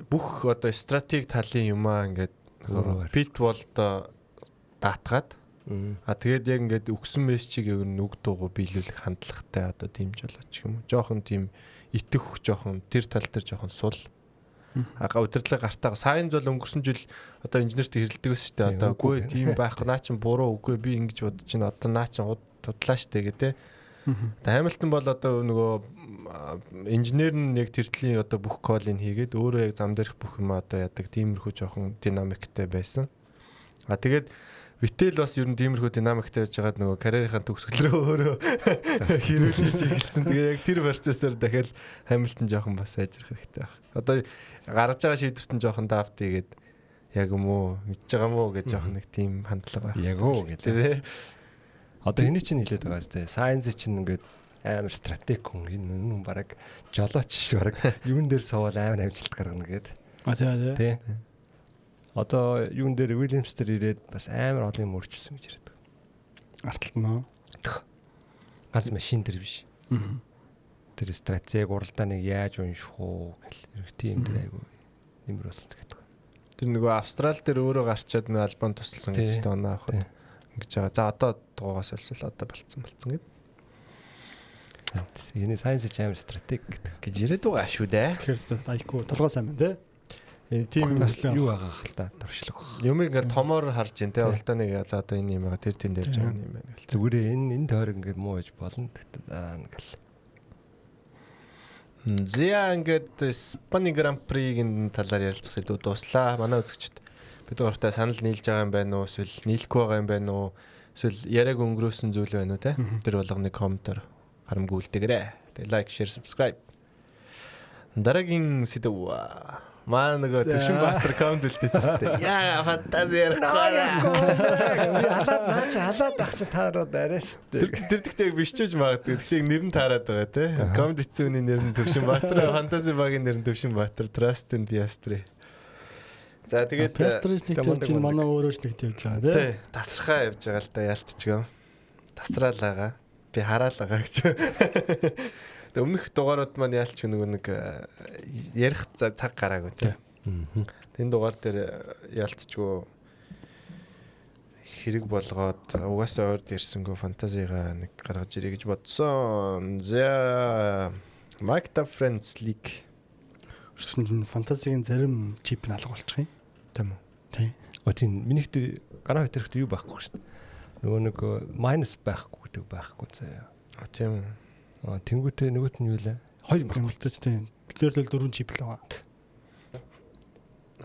бүх одоо стратеги талын юмаа ингээд Пит Волд даатгаад А тэгээд яг ингээд өгсөн мессежийг яг нүг дуугу биелүүлэх хандлагатай одоо тийм жолооч юм уу. Жохон тийм итгэх жохон тэр тал дээр жохон сул. А удирдлага гартаа Сайнз бол өнгөрсөн жил одоо инженертэй хэрэлдэг байсан шүү дээ. Одоо үгүй тийм байхгүй наа чин буруу үгүй би ингэж бодож байна. Одоо наа чин худлаа шүү дээ гэ тэ. Одоо Хамилтон бол одоо нөгөө инженер нь яг тэр төрлийн одоо бүх колыг хийгээд өөрөө яг зам дээрх бүх юм одоо яадаг тиймэрхүү жоохон динамиктэй байсан. А тэгээд Вител бас ер нь тиймэрхүү динамиктэй байж байгаад нөгөө карьерийнхаа төгсгөл рүү өөрөө хэрүүлж эхэлсэн. Тэгээ яг тэр процессор дахиад Хамилтон жоохон бас сайжрах хэрэгтэй байх. Одоо гаргаж байгаа шийдвэрт нь жоохон дафт хийгээд яг юм уу мэдж байгаа мó гэж жоохон нэг тийм хандлага байх. Яг уу гэдэг. Одоо хэний чинь хэлээд байгаа зү. Сайнз чинь ингээд амар стратег хүн. Энэ хүн бараг жолооч ш бараг юун дээр сууал амар амжилт гаргана гэд. А тий. Тий. Одоо юун дээр Уильямс дээр ирээд бас амар олон юм өөрчилсөн гэж яриад байгаа. Арталт нь. Ганц машин дээр биш. Тэр стратеги уралдааныг яаж унших уу гэл ерөх тийм дээр айгу нэмэр болсон гэдэг. Тэр нөгөө Австрал дээр өөрөө гарчаад нөө альбом тусалсан гэж тэ оноо авахд ингэж байгаа. За одоо дугаас олсол одоо болцсон гэд. Энэ сайенс ч амар стратеги гэдэг гэж яриад байгаа шүү дээ. Тэгэхээр айку толгой сайн байна те. Тийм юу байгаа хэл та туршлага. Юм ингээл томоор харж ин тэ уралдааныг за одоо энэ юм байгаа тэр тэнд явж байгаа юм байна гэл. Зүгээрээ энэ тойрог ингээд муу байж болно. Тэгтээ дараа нь гэл. За ингээд Испани Гран При-гийн талаар ярилцах сэдв дууслаа. Манай үзэгчд бид гуравтай санал нийлж байгаа юм байна уу? Эсвэл нийлэхгүй байгаа юм байна уу? Эсвэл яриаг өнгөрөөсөн зүйл байна уу те? Тэр болгоныг комментоор харамгүй үлдээгээрэй. Тэгээ лайк, share, subscribe. Дараагийн сэдв маа нөгөө Төвшинбаатар коммент үлдээсэн шүү дээ. Яа фантази ярихгүй. Халаад наа чи халаад ах чи таарууд арай шүү дээ. Тэр тэгтээ бичээж магадгүй. Тэгтээ нэр нь таарад байгаа те. Коммент бичсэн хүний нэр нь Төвшинбаатар, фантази багийн нэр нь Төвшинбаатар, Trust and Piastri. За тэгээд Piastri нэг тавьж чинь манай өөрөө ч нэг тавьж байгаа тий. Тасархаа явж байгаа л да ялтчгаа. Тасраал байгаа. Би хараал байгаа гэж. Тэгээ өмнөх дугаарууд маань ялч нөгөө нэг ярих цаг гараагүй тий. Энэ дугаар дээр ялтчгүй хэрэг болгоод угаасаа ойрд ирсэнгөө фантазигаа нэг гаргаж ирье гэж бодсон. За Magda Friends League Өрсөн чинь фантазигийн зарим чип нь алга болчих юм. Тийм үү? Тий. О тийм минийх дээр гараа хөтөрөхт юу байхгүй шүү дээ. Нөгөө нэг минус байхгүй гэдэг байхгүй заяа. А тийм үү. А тэнгуүтээ нөгөөт нь юу лээ? Хоёр байхгүй л тийм. Бид нар л дөрвөн чип л байгаа.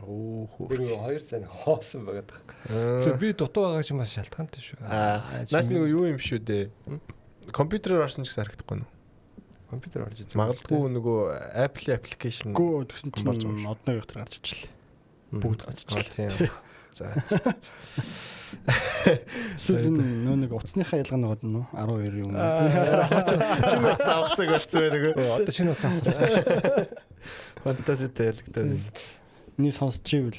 Оо хөө. Тэр хоёр зан хоосон байгаад байгаа. Тэгэхээр би дутуу байгаа чинь бас шалтгаантай шүү. Аа наас нөгөө юу юм шүү дээ. Компьютероор орсон ч гэсэн харагдахгүй нүү. Компьютер орж иж. Магадгүй нөгөө Apple application. Гүү тэгсэн чинь одногийн дотор гарч ичлээ. Бүгд гарч ичлээ. Тийм. За. Эсвэл энэ нөө нэг утасныхаа ялгаа нэг нь 12 юм уу? Шинэ утас авах цаг болсон байх нөгөө. Одоо шинэ утас авах болсон. Фантазитай ялагдаад. Миний сонсч ивэл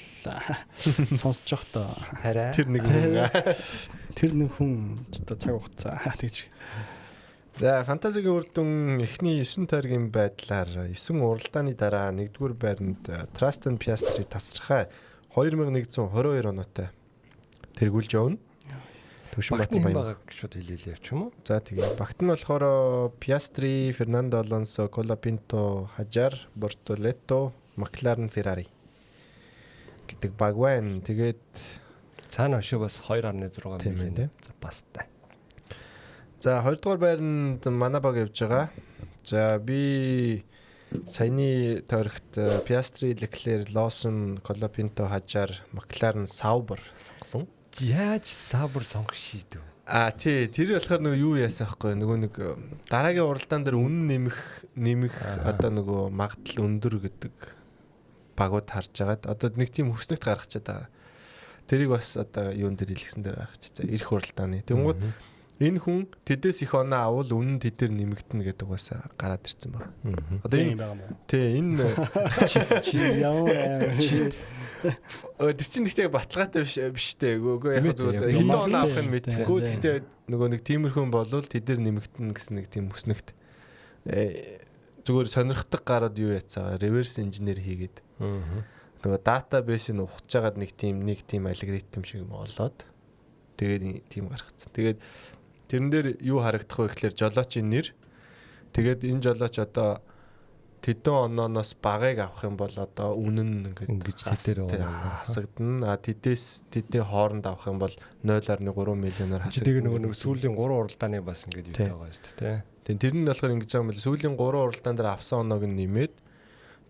сонсож явах та. Хараа. Тэр нэг хүн. Тэр нэг хүн ч одоо цаг хугацаа тэгж. За фантазигийн үр дүн эхний 9 тойргийн байдлаар 9 уралдааны дараа 1-р байранд Trust and Piastri тасархай 2122 оноотой тэргүүлж явна. Төвшинбаатар баян байгааг шууд хэлээлээ явчих юм уу? За тэгээ. Багт нь болохоор Piastri, Fernando Alonso, Colapinto, Hajar, Bortoleto, McLaren, Ferrari гэдэг баг байна. Тэгээд цаана өшөө бас 2.6 миллион запастай. За 2 дугаар байранд манай баг явж байгаа. За би саяны тойрогт Piastri, Leclerc, Lawson, Colapinto, Hajar, McLaren, Sauber сонгосон. Яаж Sauber сонгох шийдэв? А тий, тэр болохоор нөгөө юу яасан байхгүй нөгөө нэг дараагийн уралдаан дээр үнэн нэмэх одоо нөгөө магадлал өндөр гэдэг багууд харж агаад одоо нэг тийм хүснэгт гаргачаад байгаа. Тэрийг бас одоо юун дээр илгэсэн дээр гаргачих. За ирэх уралдааны. Тэнгууд энэ хүн тэдээс их оноо авал үнэн тэд дээр нэмэгдэнэ гэдэг угаасаа гараад ирсэн байна. Одоо энэ байгаа юм уу? Тий, энэ чи ямар тэр чинь гэхдээ баталгаатай биш дээ. Үгүй яг зүгээр хэдэн оноо авах нь мэдэхгүй. Гэхдээ нөгөө нэг тиймэрхүү болвол тэд дээр нэмэгдэнэ гэсэн нэг тийм хүснэгт зүгээр сонирхдаг гараад юу яцгаа реверс инженер хийгээд нөгөө датабейсийг ухаж байгаад нэг тийм алгоритм шиг юм олоод Тэгээд тийм гаргацсан. Тэгээд тэрэн дээр юу харагдах вэ гэхлээр жолоочийн нэр. Тэгээд энэ жолооч одоо тэдэн онооноос багыг авах юм бол одоо үнэн нь ингээд тэдээр хасагдана. А тэдээс тэдний хооронд авах юм бол 0.3 миллионоор хасагдана. Тэгээ нөгөө нэг сүүлийн 3 уралдааны бас ингээд юу байгаа шүү дээ. Тийм, тэр нь болохоор ингэж байгаа юм бол сүүлийн 3 уралдаан дээр авсан оноог нь нэмээд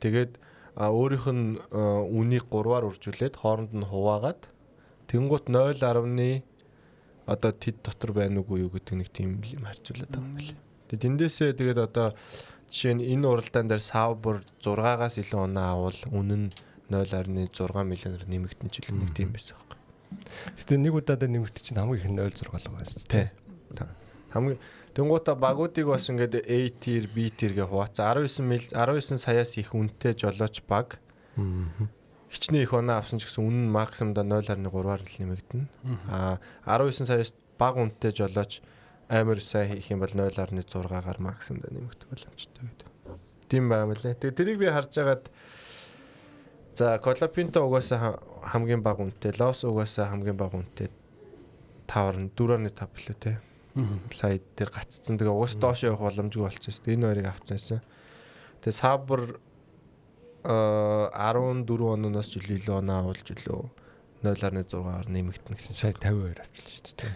тэгээд өөрийнх нь үнийг 3-аар үржүүлээд хооронд нь хуваагаад тэнгуут 0.1 одоо тэд дотор байна уугүй юу гэдэг нэг тийм юм харьцуулаад байгаа юм байна. Тэгээд тэндээсээ тэгээд одоо жишээ нь энэ уралдаан дээр Sauber 6-аас илүү оноо авал үнэн нь 0.6 миллионоор нэмэгдэн ч илүү нэг тийм байсан байхгүй. Гэтэ нэг удаа дээр нэмэгдэх чинь хамгийн их нь 0.6 л байгаа шүү дээ. Тий. Хамгийн тэнгуутаа багуудыг бас ингээд A tier, B tier гэ хуваацсан. 19 саяас их үнэтэй жолооч баг. Хичнээн их оноо авсан ч гэсэн үнэн нь максимумдаа 0.3-аар л нэмэгдэнэ. Аа 19 саяас бага үнэтэй жолооч амар сайн хийх юм бол 0.6-аар максимумдаа нэмэгдэх боломжтой гэдэг. Тийм байгаа юм лээ. Тэгээ тэрийг би харж агаад за Колапинто угаасаа хамгийн бага үнэтэй, Лос угаасаа хамгийн бага үнэтэй 5.4.5 билүү те. Сая дээр гаццсан. Тэгээ угаас доош явах боломжгүй болчихсон шүү дээ. Энэ хоёрыг авцсан. Тэгээ Сабр 14 ононоос ч илүү оноо авалж илүү 0.6-аар нэмэгдэнэ гэсэн. Сая 52 авчлаа шүү дээ.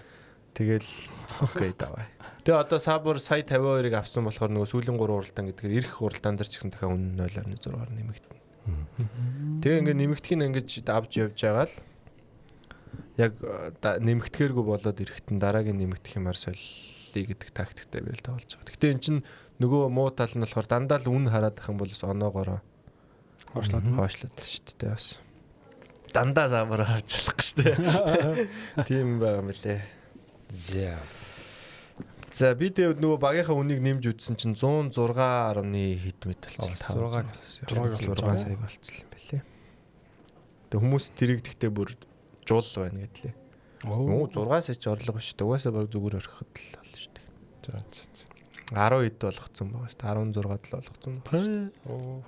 Тэгэл окей давай. Тэгээ одоо Сабр сая 52-ыг авсан болохоор нөгөө сүүлийн 3 уралдаан гэдгээр ирэх уралдаан дээр ч гэсэн дахиад үнэн 0.6-аар нэмэгдэнэ. Тэгээ ингээд нэмэгдэхийг ингэж авч явж байгаа л яг нэмэгдэхэргүй болоод ирэхэд нь дараагийн нэмэгдэх юмар солиё гэдэг тактиктэй байл тоглож байгаа. Гэхдээ эн чинь нөгөө муу тал нь болохоор дандаа л үн хараад ах юм бол бас оноогоороо хоошлоод шүү дээ бас. Дандаа Сабр авч чадахгүй шүү дээ. Тийм байгаа юм лээ. За. За би тэгээд нөгөө багийнхаа үнийг нэмж үзсэн чинь 106.1 хэд мэт болчихсон. 6 сая болчихсон юм байлээ. Тэгээ хүмүүс тэрийг тэгтээ бүр жул байна гэдлээ. Өө 6 сая ч орлого биш үү? Угаасаа баг зүгээр орхиход л болно шүү дээ. За. 10 хэд болгоцсон байгаа шүү дээ. 16 л болгоцсон байгаа шүү. Оо.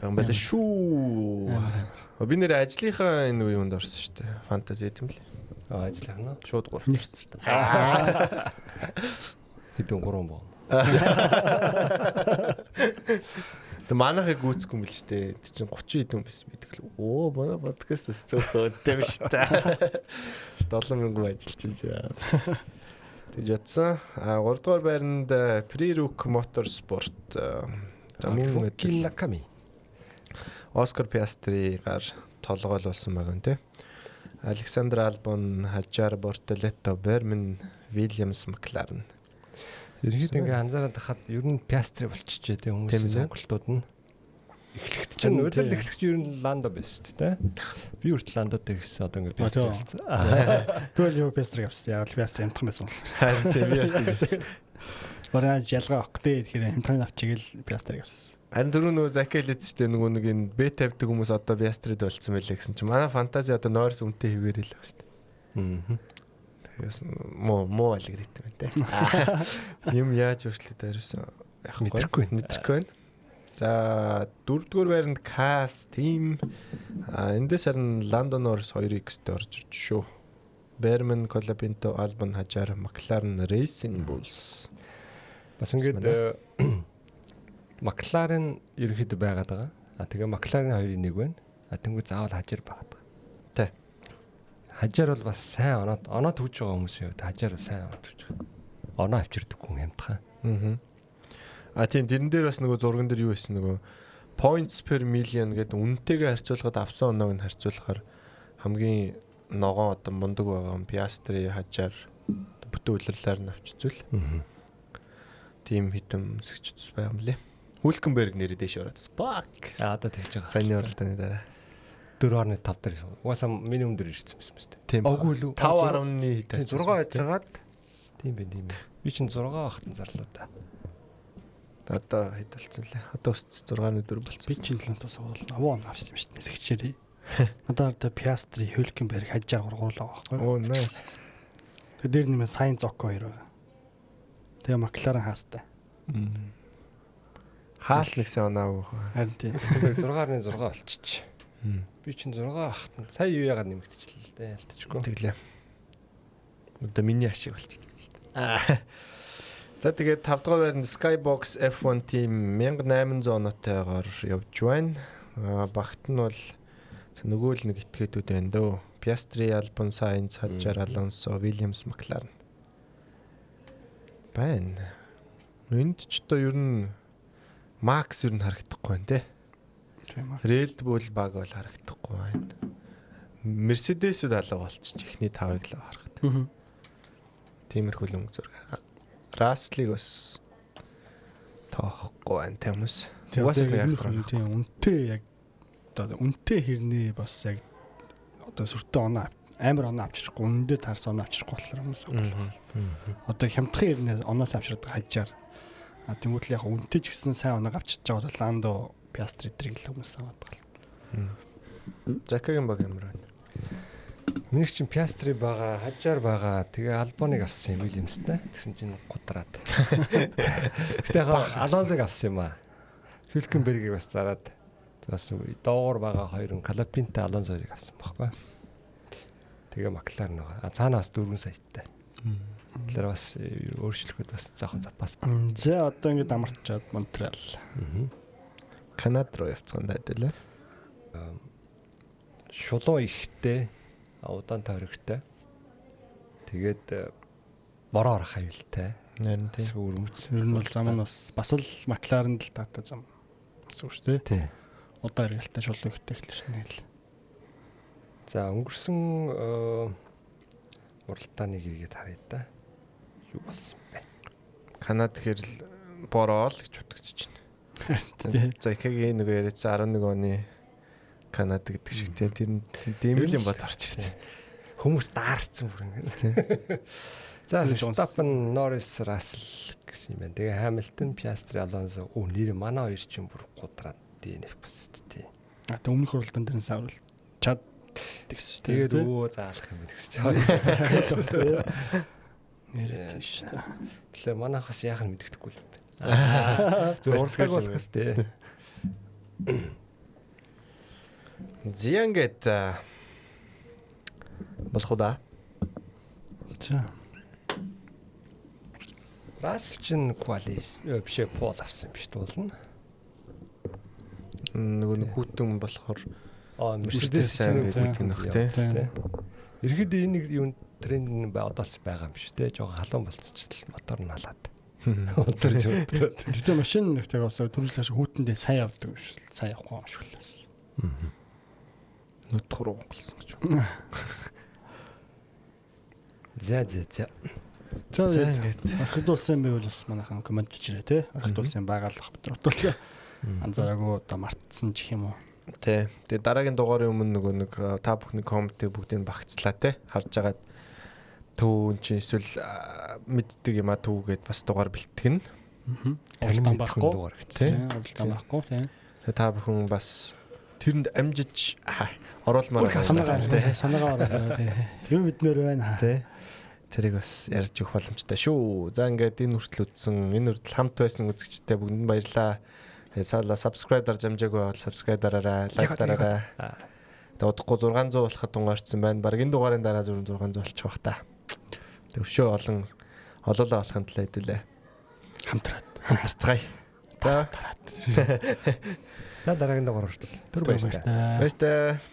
Юм байлаа шүү. Би нэр ажлынхаа энэ юунд орсон шүү дээ. Фэнтези юм лээ. Аа ажиллах нь шууд 3 нэгсэн шүү дээ. Хэдэн 3 боо. Тэг манайхыг гүйцэхгүй юм бил шүү дээ. Тэр чинь 30 хэдэн байсан байдаг л. Оо манай подкастаас зөөхөө өдөө биш та. 70,000 ажиллаж байна. Тэгж ятсан. А 3 дугаар байранд Prerook Motorsport. За мөн адил Наками. Оскар Пиастри-гаар толгойлуулсан байгаа юм те. Александр Албон, Хажар Бортолето, Берман, Вильямс, Макларен. Ерөнхийдөө ингээ анзаараад хахад ер нь Пиастри болчихжээ те хүмүүсийн сонголтууд нь. Эхлэхэд чинь удирдал эхлэгч ер нь Ландо байсан шүү дээ. Би хүртэл Ландотой гэсэн одоо ингээ Пиастри болсон. Би бол юу Пиастриг авсан. Яг л Пиастри амтхан байсан бол. Харин тийм Пиастри авсан. Бараа ялгаа авах гэдэг тэгэхээр амтхан авчиг л Пиастриг авсан. Харин түрүү нөгөө Закелец шүү дээ нөгөө нэг энэ Б тавьдаг хүмүүс одоо Пиастрид болцсон байлээ гэсэн чинь манай фэнтези одоо Норрис үнэтэй хэвээрээ л байгаа шүү дээ. Тэгээс муу алгоритм байна те. Юм яаж өөрчлөлт арьсан яахгүй мэдрэхгүй байна. За дөрөвдүгээр байранд Кас team эндээс харин Ландо Норрис 2x-тэй орж ирж шүү. Берман, Колапинто, Албан, Хажар, Макларен, Racing Bulls. Бас ингээд Макларен ерөнхийдөө байгаад байгаа. А тэгээ Макларен 2-ын 1 байна. А тэнгуү заавал Хажар байгаад байгаа. Тэ. Хажар бол бас сайн оноо түүж байгаа хүмүүсийн хувьд Хажар сайн оноо түүж байгаа. Оноо авчирдаггүй юм хямдхан. Аа. А тийм тэрэн дээр бас нөгөө зурган дээр юу байсан нөгөө points per million гэдэг үнэтэйгээ харьцуулахад авсан оноог нь харьцуулахаар хамгийн ногоон одоо мундаг байгаа юм Пиастри, Хажар бүтэн улирлаар нь авчицвэл. Тийм хитэн өсгч байгаа юм лээ. Хүлкенберг нэрээ дээш ороод. Fuck. Аа одоо тэгж байгаа. Саяны уралдааны дараа 4.5 дээр. Угаасаа минимум дээр ирсэн байсан биз дээ. Үгүй л үү. 5.1 хэд. 6 байж байгаад тийм байх тийм ээ. Би чинь 6 байхад зарлуу да. Одоо хэд болцсон лээ. Одоо өссөн 6.4 болцсон. Би чинь 7-аас уул овоо авсан юм шүү дээ. Нисгчээрээ. Надад одоо Пиастри, Хюлкенберг, Хажар гургуулаа байхгүй. Оо nice. Тэр дээр нэмээ Сайнз Око хоёр байгаа. Тэгээ Макларен хаастай. Хаас нэгсэн оноо өгөх. Харин тийм. 6.6 болчих. Би чинь 6 ахт нь сая юу яагаад нэмэгдчихлээ л дээ ялтчихгүй. Тэглээ. Одоо миний ашиг болчихсон шүү дээ. За тэгээд 5 дугаар байранд Skybox F1 team 1800 оноотойгоор явж байна. Багт нь бол нөгөө л нэг этгээдүүд байна дөө. Piastri, Albon, Sainz, Hadjar, Alonso, Williams, McLaren. Байна. Энд ч одоо ер нь Max ер нь харагдахгүй байна те. Red Bull баг бол харагдахгүй байна. Mercedes-үүд алга болчих эхний 5-ыг л харахад. Тиймэрхүү л өнгө зураг. Russell-ыг бас тоохгүй байна те хүмүүс. Угаасаа нэг айхтар тийм үнэтэй яг одоо үнэтэй хэрнээ бас яг одоо сүртэй оноо амар оноо авчрахгүй үнэндээ таарсан оноо авчрахгүй болохоор хүмүүс авах. Одоо хямдхан хэрнээ оноос авчирдаг хажаар. А тэнгуут л яг үнэтэй ч гэсэн сайн оноог авчирч байгаа бол Ландо, Пиастри зэрэг л хүмүүс аваад байгаа. Закагийн баг ямар байна? Миний чинь Пиастри байгаа, Хажар байгаа. Тэгээ Албоныг авсан юм Уильямстай. Тэгсэн чинь гутраад. Гэтэ яг Алонсог авсан юм аа. Хюлкенбергийг бас зараад бас доогуур байгаа хоёр нь Калапинта, Алонсо хоёрыг авсан байхгүй. Тэгээ Макларен байгаа. А цаана бас 4 саятай. Тэгэхээр бас өөрчлөхөд бас жоохон запас байна. За одоо ингэж амарчаад Монреал. Канад руу явцгаан даа лээ. Шулуун ихтэй, удаан тойрогтой. Тэгээд бороо орох аюултай. Харин тийм. Өрмөц. Ер нь бол зам нь бас л Макларенд л таатай зам. Гэсэн үг шүү дээ. Тийм. Удаан эргэлтэй шулуун ихтэй эхлэж шнэ л. За өнгөрсөн уралдааныг эргээд харъя да. Юу болсон бэ? Канад гэхэр л бороо л гэж утгагдчих чинь. За ИК-гийн нөгөө яриадсан 11 оны Канад гэдэг шиг тийм тэр тийм л юм бод орж ирсэн. Хүмүүс даарцсан бүр ингэ. За Verstappen, Norris, Russell гэсэн юм байна. Тэгээ Hamilton, Piastri, Alonso нэр манай хоёр чинь бүр гудраад DNF болсон тий. А тэг өмнөх уралдаан дээр нь саврал чад тэгсэн. Тэгээд өвөө заалах юм байна гэсэн чинь. Нэрээ тийм шүү дээ. Тэгэхээр манайхаас яах нь мэддэхгүй юм байна. Зөв уралдааг болох хэв тий. Зиангэт болох уу да? За. Russell чинь quali биш ээ пол авсан юм биш дуулна. Нөгөө нэг хүүтэн болохоор Mercedes гэдэг нөх тий. Ерхэд энэ нэг юм тренд нь одоолц байгаа юм биш тий. Жогон халуун болцсон мотор нь халаад. Өдөр өдрөө. Тэгтээ машин нэг тэг бас төрөлж хүүтэндээ сайн явдаг юм шиг сайн явахгүй юм шиг л бас. Нүд хуруу болсон гэж. За за за. За ингээд орхидуулсан юм байвал бас манайхан коммент бичээрэй те. Орхидуулсан байгаа л бах бид нар бодвол анзаараагүй одоо мартсан ч юм уу. Тэ. Тэгээ дараагийн дугаарын өмнө нөгөө нэг та бүхний комментыг бүгдийг багцлаа те. Харж агаад төв чинь эсвэл мэддэг юм а түүгээд бас дугаар бэлтгэн. Уралдаан байхгүй дугаар гэсэн. Уралдаан байхгүй тийм. Тэгээ та бүхэн бас тэрэнд амжиж оруулмаар байна. Санаагаа оруулаа тий. Юм биднэр байна. Тий. Тэрийг бас ярьж өгөх боломжтой шүү. За ингээд энэ хүртэл үзсэн, энэ хүртэл хамт байсан үзэгчдээ бүгдэнд баярлалаа. Саала subscribe дарж амжаагүй бол subscribe дараарай, лайк дараарай. Тэгээ удахгүй 600 болоход тунгаарсан байна. Бараг энэ дугаарын дараа 600 болчих واخ та. Тэг өшөө олон олоолаа болохын төлөө хэдүүлээ. Хамтраад. Хамтарцгаая. За дараад. За дараагийн дугаар хүртэл. Түр баяртай. Баяртай.